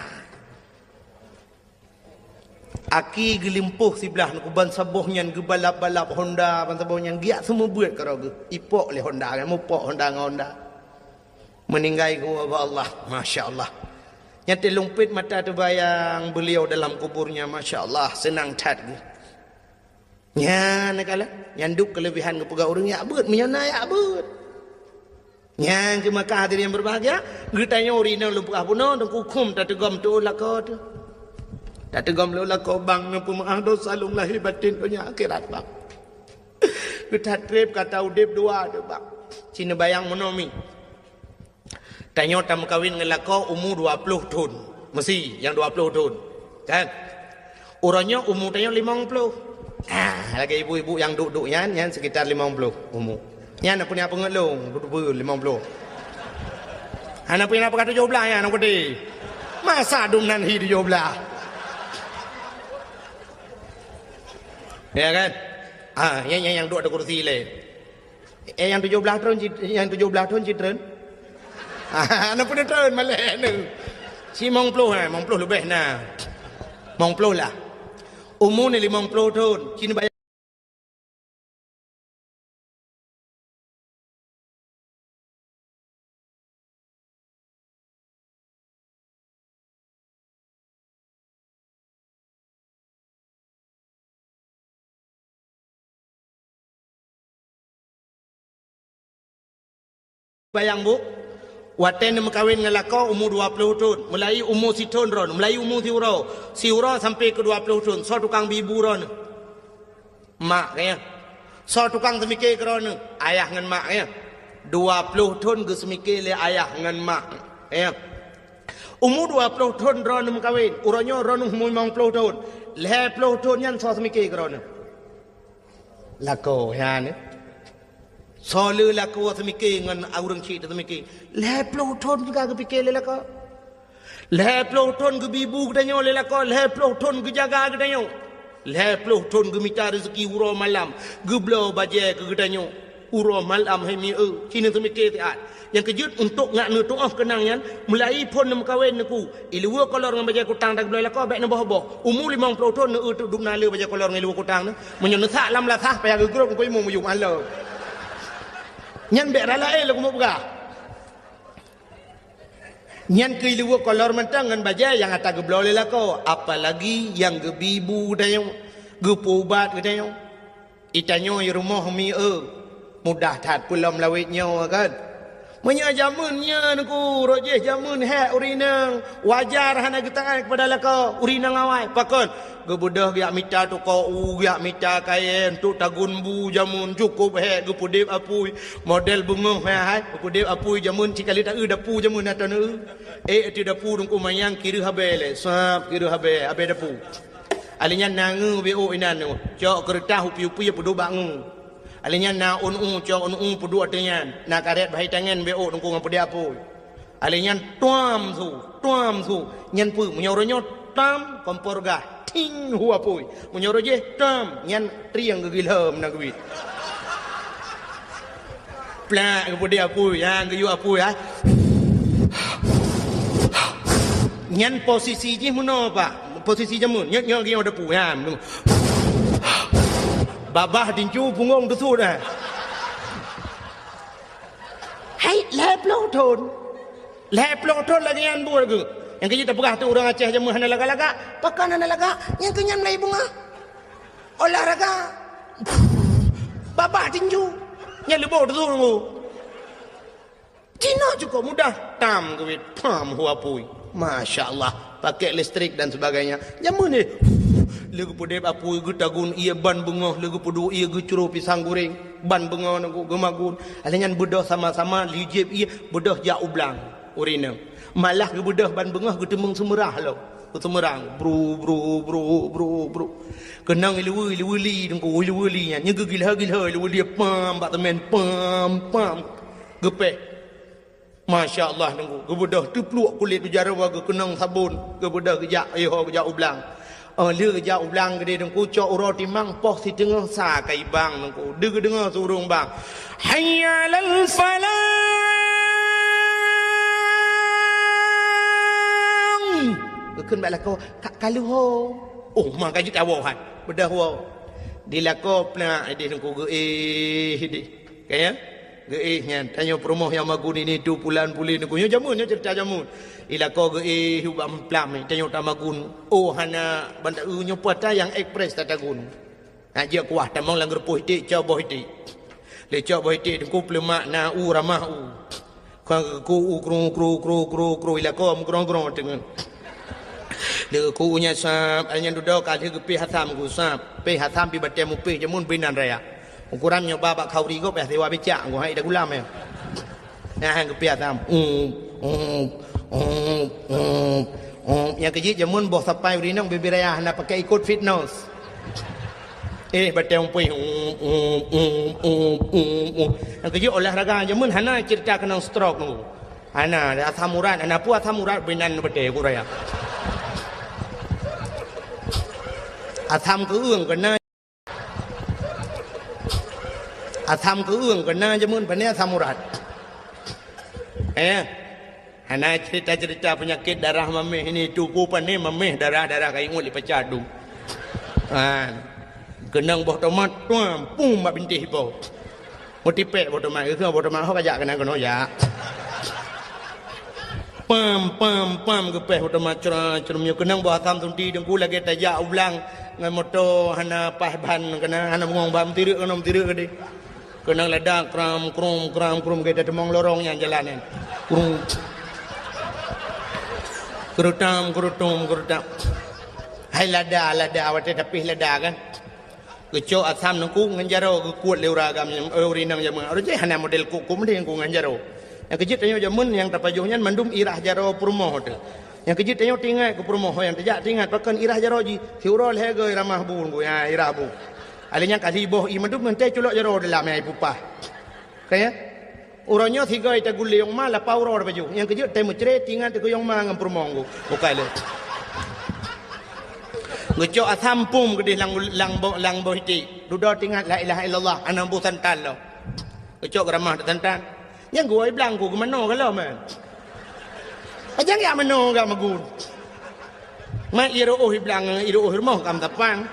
Aki geulumpoh siblah, teungku ban saboh nyan geubalap-balap Honda, ban saboh nyan geujak seumeubeuet keudroe geuh. Ipok lé Honda, kan mupok Honda ngon Honda. Meuninggai geuwoe bak Allah, masya Allah. Nyan teuleumpet mata teubayang beliau dalam kuburnya, masya Allah, seunang that geuh. Nyan kala, nyan duek keuleubehan geupeugah ureueng jak beuet, meunyoe na jak beuet. Nyan keuh maka hadirin yang berbahagia, geutanyoe rinong lôn peugah bunoe, teungku khum tateugom teuh lakoe teuh. Tateugom lôn lakoe bang, neupeumeu'ah dosa lôn lahé batén donya akhirat bang. Geuthat treb ka ta udeb dua teuh bang. Ci neubayang meunoe mi. Tanyoe tameukawen ngon lakoe umu dua ploh thon. Meusi nyang dua ploh thon. Kan? Uroe nyoe umu tanyoe limong ploh. Ah, lagèe ibu-ibu nyang duek-duek nyan, nyan sekitar limong ploh umu. Nyan peue nyang peungeut lôn, duek-duek limong ploh. Hana peue nyang peugah tujoh blah nyan, aneuk kudé. Masa dum nan hi tujoh blah? Ya kan? Ah, nyan, nyan nyang duek di kursi lé. Eh, nyang tujoh blah thon cit-, nyang tujoh blah thon cit treun. Hana peue treun malèe nyoe. Ci limong ploh, eh, limong ploh leubeh na. Limong ploh lah. Umu ni limong ploh thon. Ci neubayang. Bayang bu, watèe neumeukawen ngon lakoe umu dua ploh thon, meulahi umu sithon droeneuh, meulahi umu siuroe, siuroe sampoe keu dua ploh thon, soe tukang bi bu droeneuh? Mak, kan? Soe tukang seumike keu droeneuh? Ayah ngon mak, kan? Dua ploh thon geuseumike lé ayah ngon mak, kan? Umu dua ploh thon droeneuh meukawen, uroe nyoe droeneuh umu limong ploh thon. Lhèe ploh thon nyan soe seumike keu droeneuh? Lakoe, nyan, eh. Soe le lakoe seumike ngon ureueng chik teuseumike? Lhèe ploh thon teuka geupike lé lakoe. Lhèe ploh thon geubi bu geutanyoe lé lakoe, lhèe ploh thon geujaga geutanyoe. Lhèe ploh thon geumita reuzeuki uroe malam, geubloe bajèe keu geutanyoe. Uroe malam hai mieu, ci neusumike siat. Nyang keujeuet untuk ngak neutuoh keunang nyan, meulahi phon neumeukawen neuku. Ileue kolor ngon bajèe kutang tageubloe lakoe bèk neuboh-boh. Umu limong ploh thon neueu teuk dum na le bajèe kolor ngon ileue kutang nyoe. Meunyoe neusak lam lasah payah geugrôp keu imum yum alô. Nyan bèk rala éh lôn keumeung peugah. Nyan keuh ileue kolor mantong ngon bajèe nyang ata geubloe lé lakoe, apalagi nyang geubi bu geutanyoe, geupeuubat geutanyoe. Itanyoe i rumoh mi eu, mudah that peulom lawét nyoe kan. Meunyoe jameun nyan ku, rot jih jameun hék ureueng inong, wajar hana geutangai keupada lakoe ureueng inong awai. Pakon? Geubeudôh geujak mita toko u, geujak mita kayèe, untuk tagun bu jameun, cukôp hék geupeudép apui. Model beungoh hék hai, geupeudép apui jameun, cikali taeu dapu jameun ata neueu. Eh, ati dapu dungku manyang kireuh habéh lé, sab kireuh habéh, habéh dapu. Alèh nyan na ngeu B O inan nyoe. Cok keureutah upi-upi peuduek bak ngeu. Alèh nyan na ôn u, cok ôn u peuduek ateueh nyan, na karet bahai tangen beuôt teungku ngon peudeh apui. Alèh nyan tuam su, tuam su. Nyan peue? Meunyoe uroe nyoe tam kompor gas, ting hu apui. Meunyoe uroe jih tam, nyan trieng geugilham na geubiet. Plak geupeudeh apui, ha, geuyue apui, ha. Nyan posisi jih meunoe, Pak. Posisi jameun. Nyoe, nyoe geuyue apui, ha. Babah tinju punggong teusut, ha. Hai, lhèe ploh thon. Lhèe ploh thon lagèe nyan buet geuh. Nyang keujeuet tapeugah tu ureueng Aceh jameun hana lagak-lagak. Pakon hana lagak? Nyang keu nyan mulai beungoh. Olahraga. Babah tinju. Nyan leuboh teusut nunggu. Cina cukôp mudah. Tam geubiet. Pam hu apui. Masya Allah. Pakai listrik dan sebagainya. Jameun nyoe. Lé geupeudeh apui, geutagun ie ban beungoh, lé geupeuduek ie geucroh pisang goreng, ban beungoh nunggu geumagun. Alèh nyan beudôh sama-sama, lé jieb ie, beudôh jak u blang. Ureueng inong. Malah geubeudôh ban beungoh geuteumeung seumeurah lom. Geuseumeurang. Bru, bru, bru, bru, bru. Keunong ileue, ileue li, teungku, ileue li nyan. Nyoe geugilha-gilha, ileue li pam, bak teumèn, pam, pam. Geupèh. Masya Allah, teungku. Geubeudôh teupluek kulét u jaroe geukeunong sabon. Geubeudôh geujak, ayuh, geujak u blang. Oh, lheueh geujak u blang geudeh teungku, cok uroe timang poh siteungoh sa ka ibang teungku. Deuh geudeungoe su ureueng bang. Hayya 'alal falah. Geukheun bak lakoe, "Ka, ka lheueh." Oh, ma ka jeuet awoe hai. Beudôh woe. Di lakoe plak ideh teungku geuéh ideh. Ka ya? Geuéh nyan, tanyoe peurumoh nyang magun ini tu pulan pulin ku. Nyoe jameun, nyoe ceurita jameun. Ilako geuéh ubak meuplak ni, tanyoe tamagun. Oh, hana banda, eh, nyoe puasa nyang ekspres tatagun. Nak jeuet kuah tamong lam geureupoh iték, cok boh iték. Lé cok boh iték teungku peuleumak na u ramah u. Ka ku u kru, kru, kru, kru, kru, ilako meugrong-grong teungeut. Lé ku u nyan sab, ai nyan dudoe ka lheueh geupéh asam ku sab. Péh asam pi batée mupéh jameun binan raya. Ukuran nyoe ba bak khauri gob, eh, siwa bicak, ngon hai ida gulam, eh. Nah, geupia tam. Um, um, um, um, um. Nyang keujeuet jameun boh sapai urinong bibir raya hana pakai ikot fitness. Eh, batang pui. Um, um, um, um, um, um. Nyang keujeuet olahraga jameun hana cerita keunong stroke nunggu. Hana, asam urat, hana peue asam urat binan batée ku raya. Asam keueung kena Asam keueung kena jameun, pane asam urat. Eh, hana cerita-cerita penyakit darah mameh ini, tupu pane mameh darah-darah kayueng lipacadu. Ha. Keunong boh tomat, tuam, pum bak bintéh ipo. Mutipek boh tomat, geukheun boh tomat, ho kajak keunan keunoe jak. Pam, pam, pam, geupéh boh tomat, cra, crum, nyoe keunong boh asam sunti teungku lagée tajak u blang. Ngon moto hana paih ban keunan, hana bungong ban, meutirek keunoe, meutirek keudeh. Keunan lada kram, krum, kram, krum, gata teumong lorong nyang jalan nyan. Krum. Kerutam, kerutum, kerutam. Hai lada, lada, watée tapih lada kan. Geucok asam teungku ngon jaroe geukuet lé ureueng agam, eh, ureueng inong jameun. Ureueng jih hana model kok-kok mending teungku ngon jaroe. Nyang keujeuet tanyoe jameun nyang tapajoh nyan mandum irah jaroe peurumoh teuh. Nyang keujeuet tanyoe teuingat keu peurumoh, nyang tajak teuingat pakon irah jaroe jih, siuroe lhée goe ramah bu, bu, ya, irah bu. Alé nyang kali boh i mandum meuntée culok jaroe dalam nyang ipupah. Ka ya? Uroe nyoe sigoe tagun lé yong ma lapah uroe tapajoh. Nyang keujeuet tée meucre teuingat keu yong ma ngon peurumoh ngku. Bukai lé. Geucok asam pum keudeh lam, lam bo-, lam boh iték. Dudoe teuingat la ilaha illallah, hana bu santan lom. Geucok geuramah santan. Nyang geuwoe blang ku geumanoe galom, eh. Ajang jak manoe gak magun. Mat iroh i blang, iroh i rumoh kam tapang.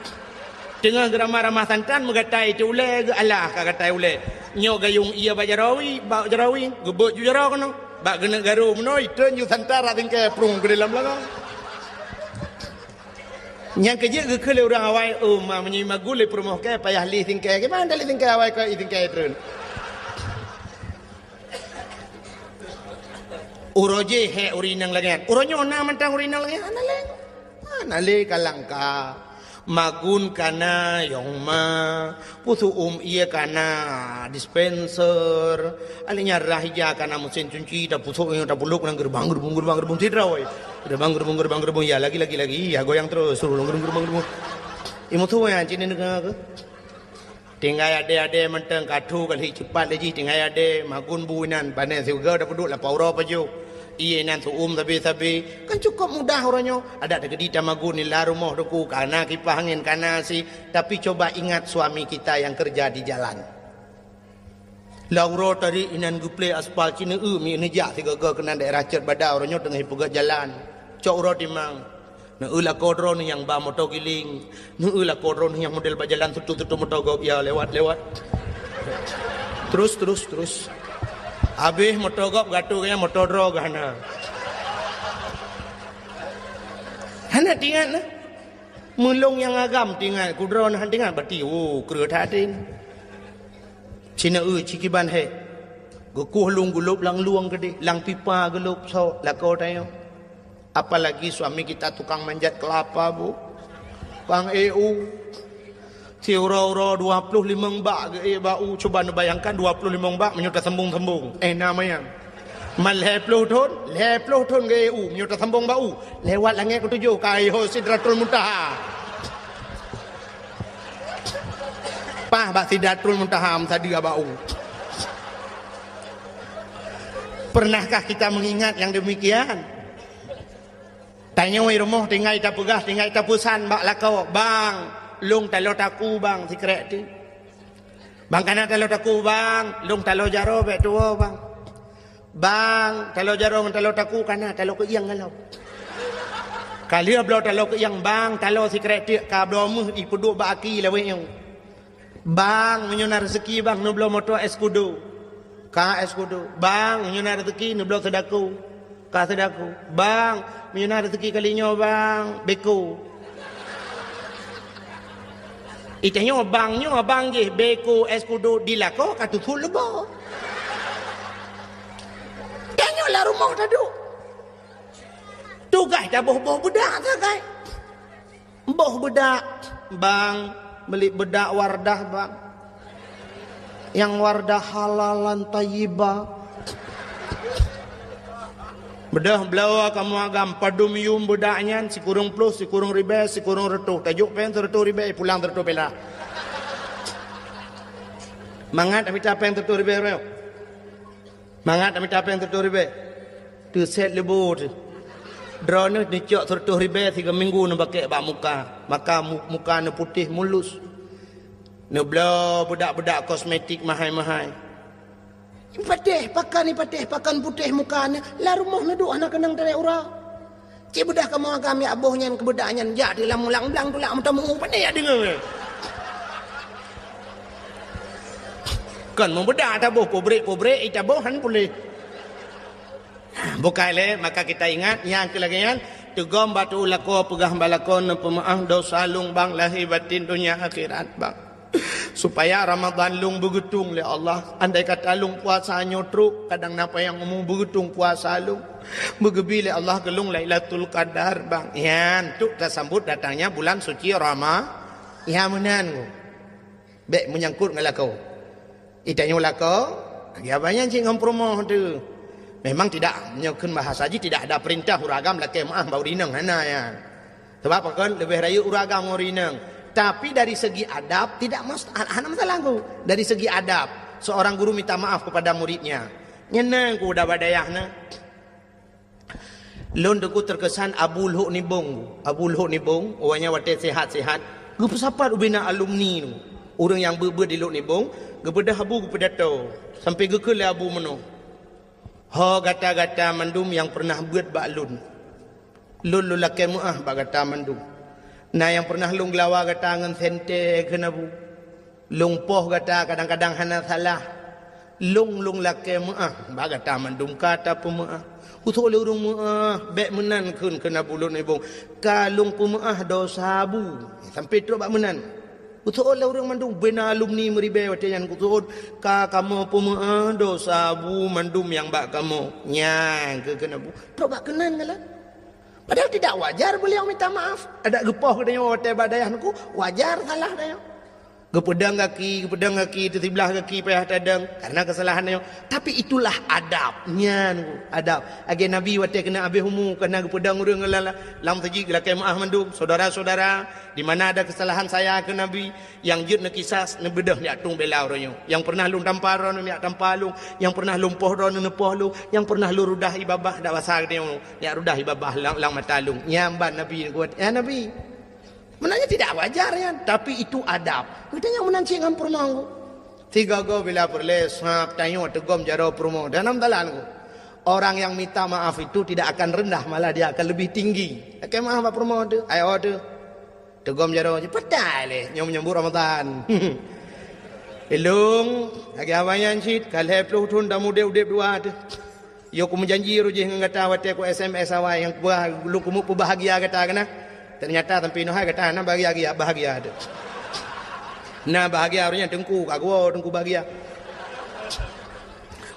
Teungoh geuramah-ramah santan meugatai teu ulée geualah ka gatai ulée. Nyoe gayong ie bak jarawi, bak jarawi, geubeuet ju jaroe keunoe. Bak geuneuk garu meunoe, itreun ju santan rak singkée prung keu dalam lagong. Nyang keujeuet geukheun lé ureueng awai, "Oh, ma, meunyoe magun lé peurumoh kée, payah lé singkée. Kiban lé singkée awai keu i singkée treun." Uroe jih hék ureueng inong lagée nyan. Uroe nyoe na mantong ureueng inong lagée nyan? Hana lé. Hana lé ka langka. Magun kana yong ma. Pusok uem ie kana dispenser. Alé nyan rah ija kana meusén cunci, tapusok nyoe tapulok ngon gerbang, gerbong, gerbang, gerbong sidroe. Gerbang, gerbong, gerbang, gerbong. Ya, lagi, lagi, lagi. Ya, goyang terus. Suruh gerbong, gerbong, gerbong. Imeusue nyan cit neudeungoe keu. Tinggai adé-adé mantong ka thu ka lheueh ceupat lé jih, tinggai adé magun bu inan, pané siuga tapeuduek lapau uroe pajoh. Ié inan su'um sabe-sabe. Kan cukôp mudah uroe nyoe. Adak teukeudi tamagun nila rumoh teungku, ka na kipah angén, ka na asi. Tapi coba ingat suami kita yang kerja di jalan. Lam uroe tadi inan geuplé aspal ci neueu mi neujak sigoe-goe keunan daerah Cot Bada uroe nyoe teungoh ipeugöt jalan. Cok uroe timang. Neueu lakoe droeneuh nyang ba moto giling. Neueu lakoe droeneuh nyang model bak jalan tutu-tutu moto gob ya lewat-lewat. Terus, terus, terus. Habéh moto gob gatu kaya moto droe geuh hana. Hana tingat na. Meulông nyang agam tingat, kudroe na han tingat bati. Oh, kreueh that até. Ci neueu ci kiban hék. Geukueh lông gulôb lam lueng keudeh, lam pipa gulôb sok lakoe tanyoe. Apalagi suami kita tukang manjat kelapa, Bu. Bang eu. Siuroe-uroe dua ploh limong bak geuék bak u. Cuba neubayangkan dua ploh limong bak meunyoe tasambong-sambong. Eh, na manyang. Man lhèe ploh thon, lhèe ploh thon geuék u meunyoe tasambong bak u. Lewat langèt keutujôh ka yoh Sidratul Muntaha. Paih bak Sidratul Muntaha meusadeue bak u. Pernahkah kita mengingat yang demikian? Tanyoe rumoh tinggai tapeugah, tinggai tapeusan bak lakoe, "Bang, lông taloe taku, Bang, sikrek ti." "Bang, kana taloe taku, Bang, lông taloe jaroe bèk tuwoe, Bang." "Bang, taloe jaroe ngon taloe taku kana, taloe keuieng galom." Ka lheueh bloe taloe keuieng, "Bang, taloe sikrek teuk ka bloe meuh ipeuduek bak aki lawét nyoe." "Bang, meunyoe na rezeki, Bang, neubloe moto es kudo." Ka es kudo. "Bang, meunyoe na rezeki, neubloe seudaku." Ka seudaku. "Bang, meunyoe na rezeki kali nyoe, Bang, beko." Itanyoe bang nyoe abang jih beko es kudo di lakoe ka teupôt leubo. Tanyoe lam rumoh taduek. Tugaih taboh-boh beudak sagai. Boh beudak, "Bang, beli beudak Wardah, Bang. Yang Wardah halalan thayyibah." Beudôh bloe kamoe agam padum yum beudak nyan, sikureueng ploh, sikureueng ribèe, sikureueng reutôh. Tajok péng sireutôh ribèe, pulang sireutôh perak. Mangat mita péng sireutôh ribèe. Mangat mita péng sireutôh ribèe. Teusét leubo teuh. Droeneuh neucok sireutôh ribèe sigoe minggu neubakèk bak muka. Maka mu-, muka neuputéh mulus. Neubloe beudak-beudak kosmetik mahai-mahai. Ipatéh pakan, ipatéh pakan putéh muka neuh, lam rumoh neuduek hana keunong tarek uroe. Cit beudôh kamoe agam jak boh nyan keu beudak nyan jak di lam ulang blang tulak meutameu, pane jak deungoe. Kon meubeudak taboh pabrik-pabrik, itaboh han puléh. Bukai lé, maka kita ingat, nyang keu lagèe nyan, teugom bak tu'u lakoe, peugah bak lakoe, "Neupeumeu'ah dosa lôn, Bang, lahé batin, donya akhirat, Bang." Supaya Ramadhan lôn beugeutung lé Allah. Andai kata lôn puasa nyoe trok, kadang na panyang umu beugeutung puasa lôn. Beugeubi lé Allah keu lôn Lailatul Qadar, Bang. Nyan, untuk tasambot datangnya bulan suci Rama-, nyan meunan. Bèk meunyangkot ngon lakoe. Itanyoe lakoe, lagèe abang nyan cit ngon peurumoh teuh. Memang tidak, meunyoe kheun bahasa jih tidak ada perintah ureueng agam lakèe meu'ah bak ureueng inong, hana nyan. Sabab pakon leubeh rayeuk ureueng agam ngon ureueng inong. Tapi dari segi adab tidak mas-, hana masalah ku. Dari segi adab, seorang guru minta maaf kepada muridnya. Nyan na ku udah bak dayah na. Lôn teungku teukesan Abu Lhok Nibong. Abu Lhok Nibong, awaknyan watèe sehat-sehat, geupeusapat ubena alumni nyoe. Ureueng nyang beuet-beuet di Lhok Nibong, geubeudôh Abu geupeudato. Sampoe geukheun lé Abu meunoe, "Ho gata-gata mandum nyang peureunah beuet bak lôn. Lôn, lôn lakèe meu'ah bak gata mandum. Na nyang peureunah lôn geulawa gata ngon sentée," kheun Abu. "Lôn poh gata kadang-kadang hana salah. Lôn, lôn lakèe meu'ah bak gata mandum ka tapeumeu'ah." "Usôk lé ureueng meu'ah, bèk meunan," kheun, kheun Abu Lhok Nibong. "Ka lôn peumeu'ah dosa Abu." Sampoe trok bak meunan. "Usôk lé ureueng mandum, bubena alumni meuribèe watèe nyan kusôk, ka kamoe peumeu'ah dosa Abu mandum nyang bak kamoe." Nyan kheun, kheun Abu. Trok bak keunan galak. Padahal tidak wajar beliau minta maaf. Adak geupoh geutanyoe watèe bak dayah neuku, wajar salah tanyoe. Geupeudong gaki, geupeudong gaki, teusiblah gaki payah tadong karena keusalahan nyoe. Tapi itulah adab. Nyan adab. Lagèe Nabi watèe keuneuk habéh umu, ka na geupeudong ureueng lam, lam seujid, geulakèe meu'ah mandum. Saudara-saudara, di mana ada kesalahan saya, kheun Nabi, nyang jeuet neukisas, neubeudôh neujak tueng bela uroe nyoe. Nyang pernah lôn tampa droeneuh neujak tampa lôn, nyang pernah lôn poh droeneuh neupoh lôn, nyang pernah lôn rudah ie babah dak basa geutanyoe neujak rudah ie babah lam, lam mata lôn. Nyan ban Nabi neukuat, ya Nabi. Sebenarnya tidak wajar nyan, tapi itu adab. Geutanyoe meunan cit ngon peurumoh. Sigoe-goe bila peureulèe sab tanyoe teugom jaroe peurumoh dalam dalan. Orang yang minta maaf itu tidak akan rendah, malah dia akan lebih tinggi. Lakèe meu'ah bak peurumoh teuh, ayo teuh. Teugom jaroe jih, peue tai lé, nyoe menyambut Ramadan. Ilôn, lagèe awaknyan cit, ka lhèe ploh thôn tamudép-udép dua teuh. Yoh kumeujanji roh jih ngon gata watèe ku S M S awai nyang kuba-, lôn keumeung peubahagia gata keunan. Ternyata sampoe nyoe hai gata hana bahagia, bahagia teuh. Na bahagia roh nyan teungku, ka geuwoe teungku bahagia.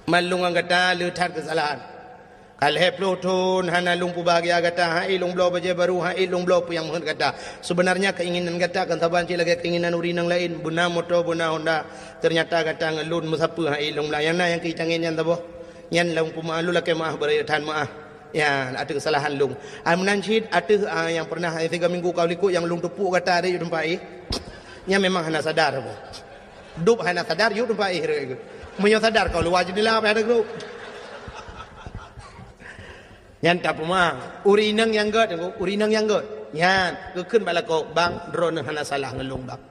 Man lôn ngon gata le that keusalahan. Ka lhèe ploh thôn hana lôn peubahagia gata, hai lôn bloe bajèe barô, hai lôn bloe peue nyang meuheuet gata. Sebenarnya keinginan gata kan saban cit lagèe keinginan ureueng nyang laén, beuna moto, beuna Honda. Ternyata gata ngon lôn meusapeue hai lôn blah. Nyang na nyang keu tangieng nyan saboh. Nyan lôn peumeu'ah, lôn lakèe meu'ah, beureutan meu'ah. Ya, ateueh keusalahan lôn. Ah, meunan cit ateueh, ah, nyang pernah, eh, tiga minggu ka likot nyang lôn teupuk gata di teumpat, eh. Nyan memang hana sadar. Dub hana sadar, yue teumpat éh rhot. Meunyoe sadar, kau luwa jeundela payah teugrôp. Nyan tapeumaang. Ureueng inong nyang gèt, ureueng inong nyang gèt. Nyan, geukheun bak lakoe, "Bang, droeneuh hana salah ngon lôn, Bang."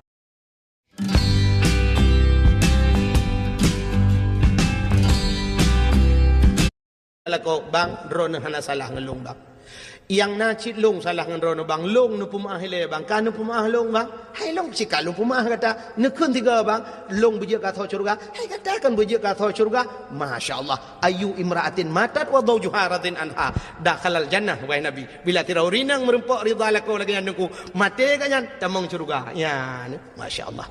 Lakoe, "Bang, droeneuh hana salah ngon lôn, Bang. Nyang na cit lôn salah ngon droeneuh, Bang. Lôn neupeumeu'ah ilèe, Bang. Ka neupeumeu'ah lôn, Bang. Hai lôn cit ka lôn peumeu'ah gata. Neukheun tiga, Bang. Lôn beujeuet keu asoe syeuruga. Hai gata kan beujeuet keu asoe syeuruga." Masya Allah. "Ayyu imra'atin matat wa zawjuha radin anha dakhalal jannah," wahai Nabi. Bila sidroe ureueng inong meurumpok ridha lakoe lagèe nyan teungku, maté gobnyan tamong syeuruga. Nyan, masya Allah.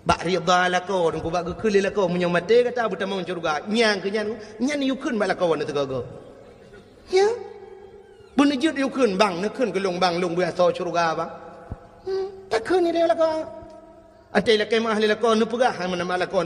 Bak ridha lakoe, teungku, bak geukheun lé lakoe, meunyoe maté gata beutamong syeuruga. Nyan keuh nyan, nyan yue kheun bak lakoe nyoe teuga-ga. Ya. Beuneuh jeuet yue kheun, "Bang, neukheun keu lôn, Bang, lôn beuasoe syeuruga, Bang." Hmm, takheun ilèe lakoe. Até lakèe meu'ah lé lakoe, neupeugah hai meunan bak lakoe.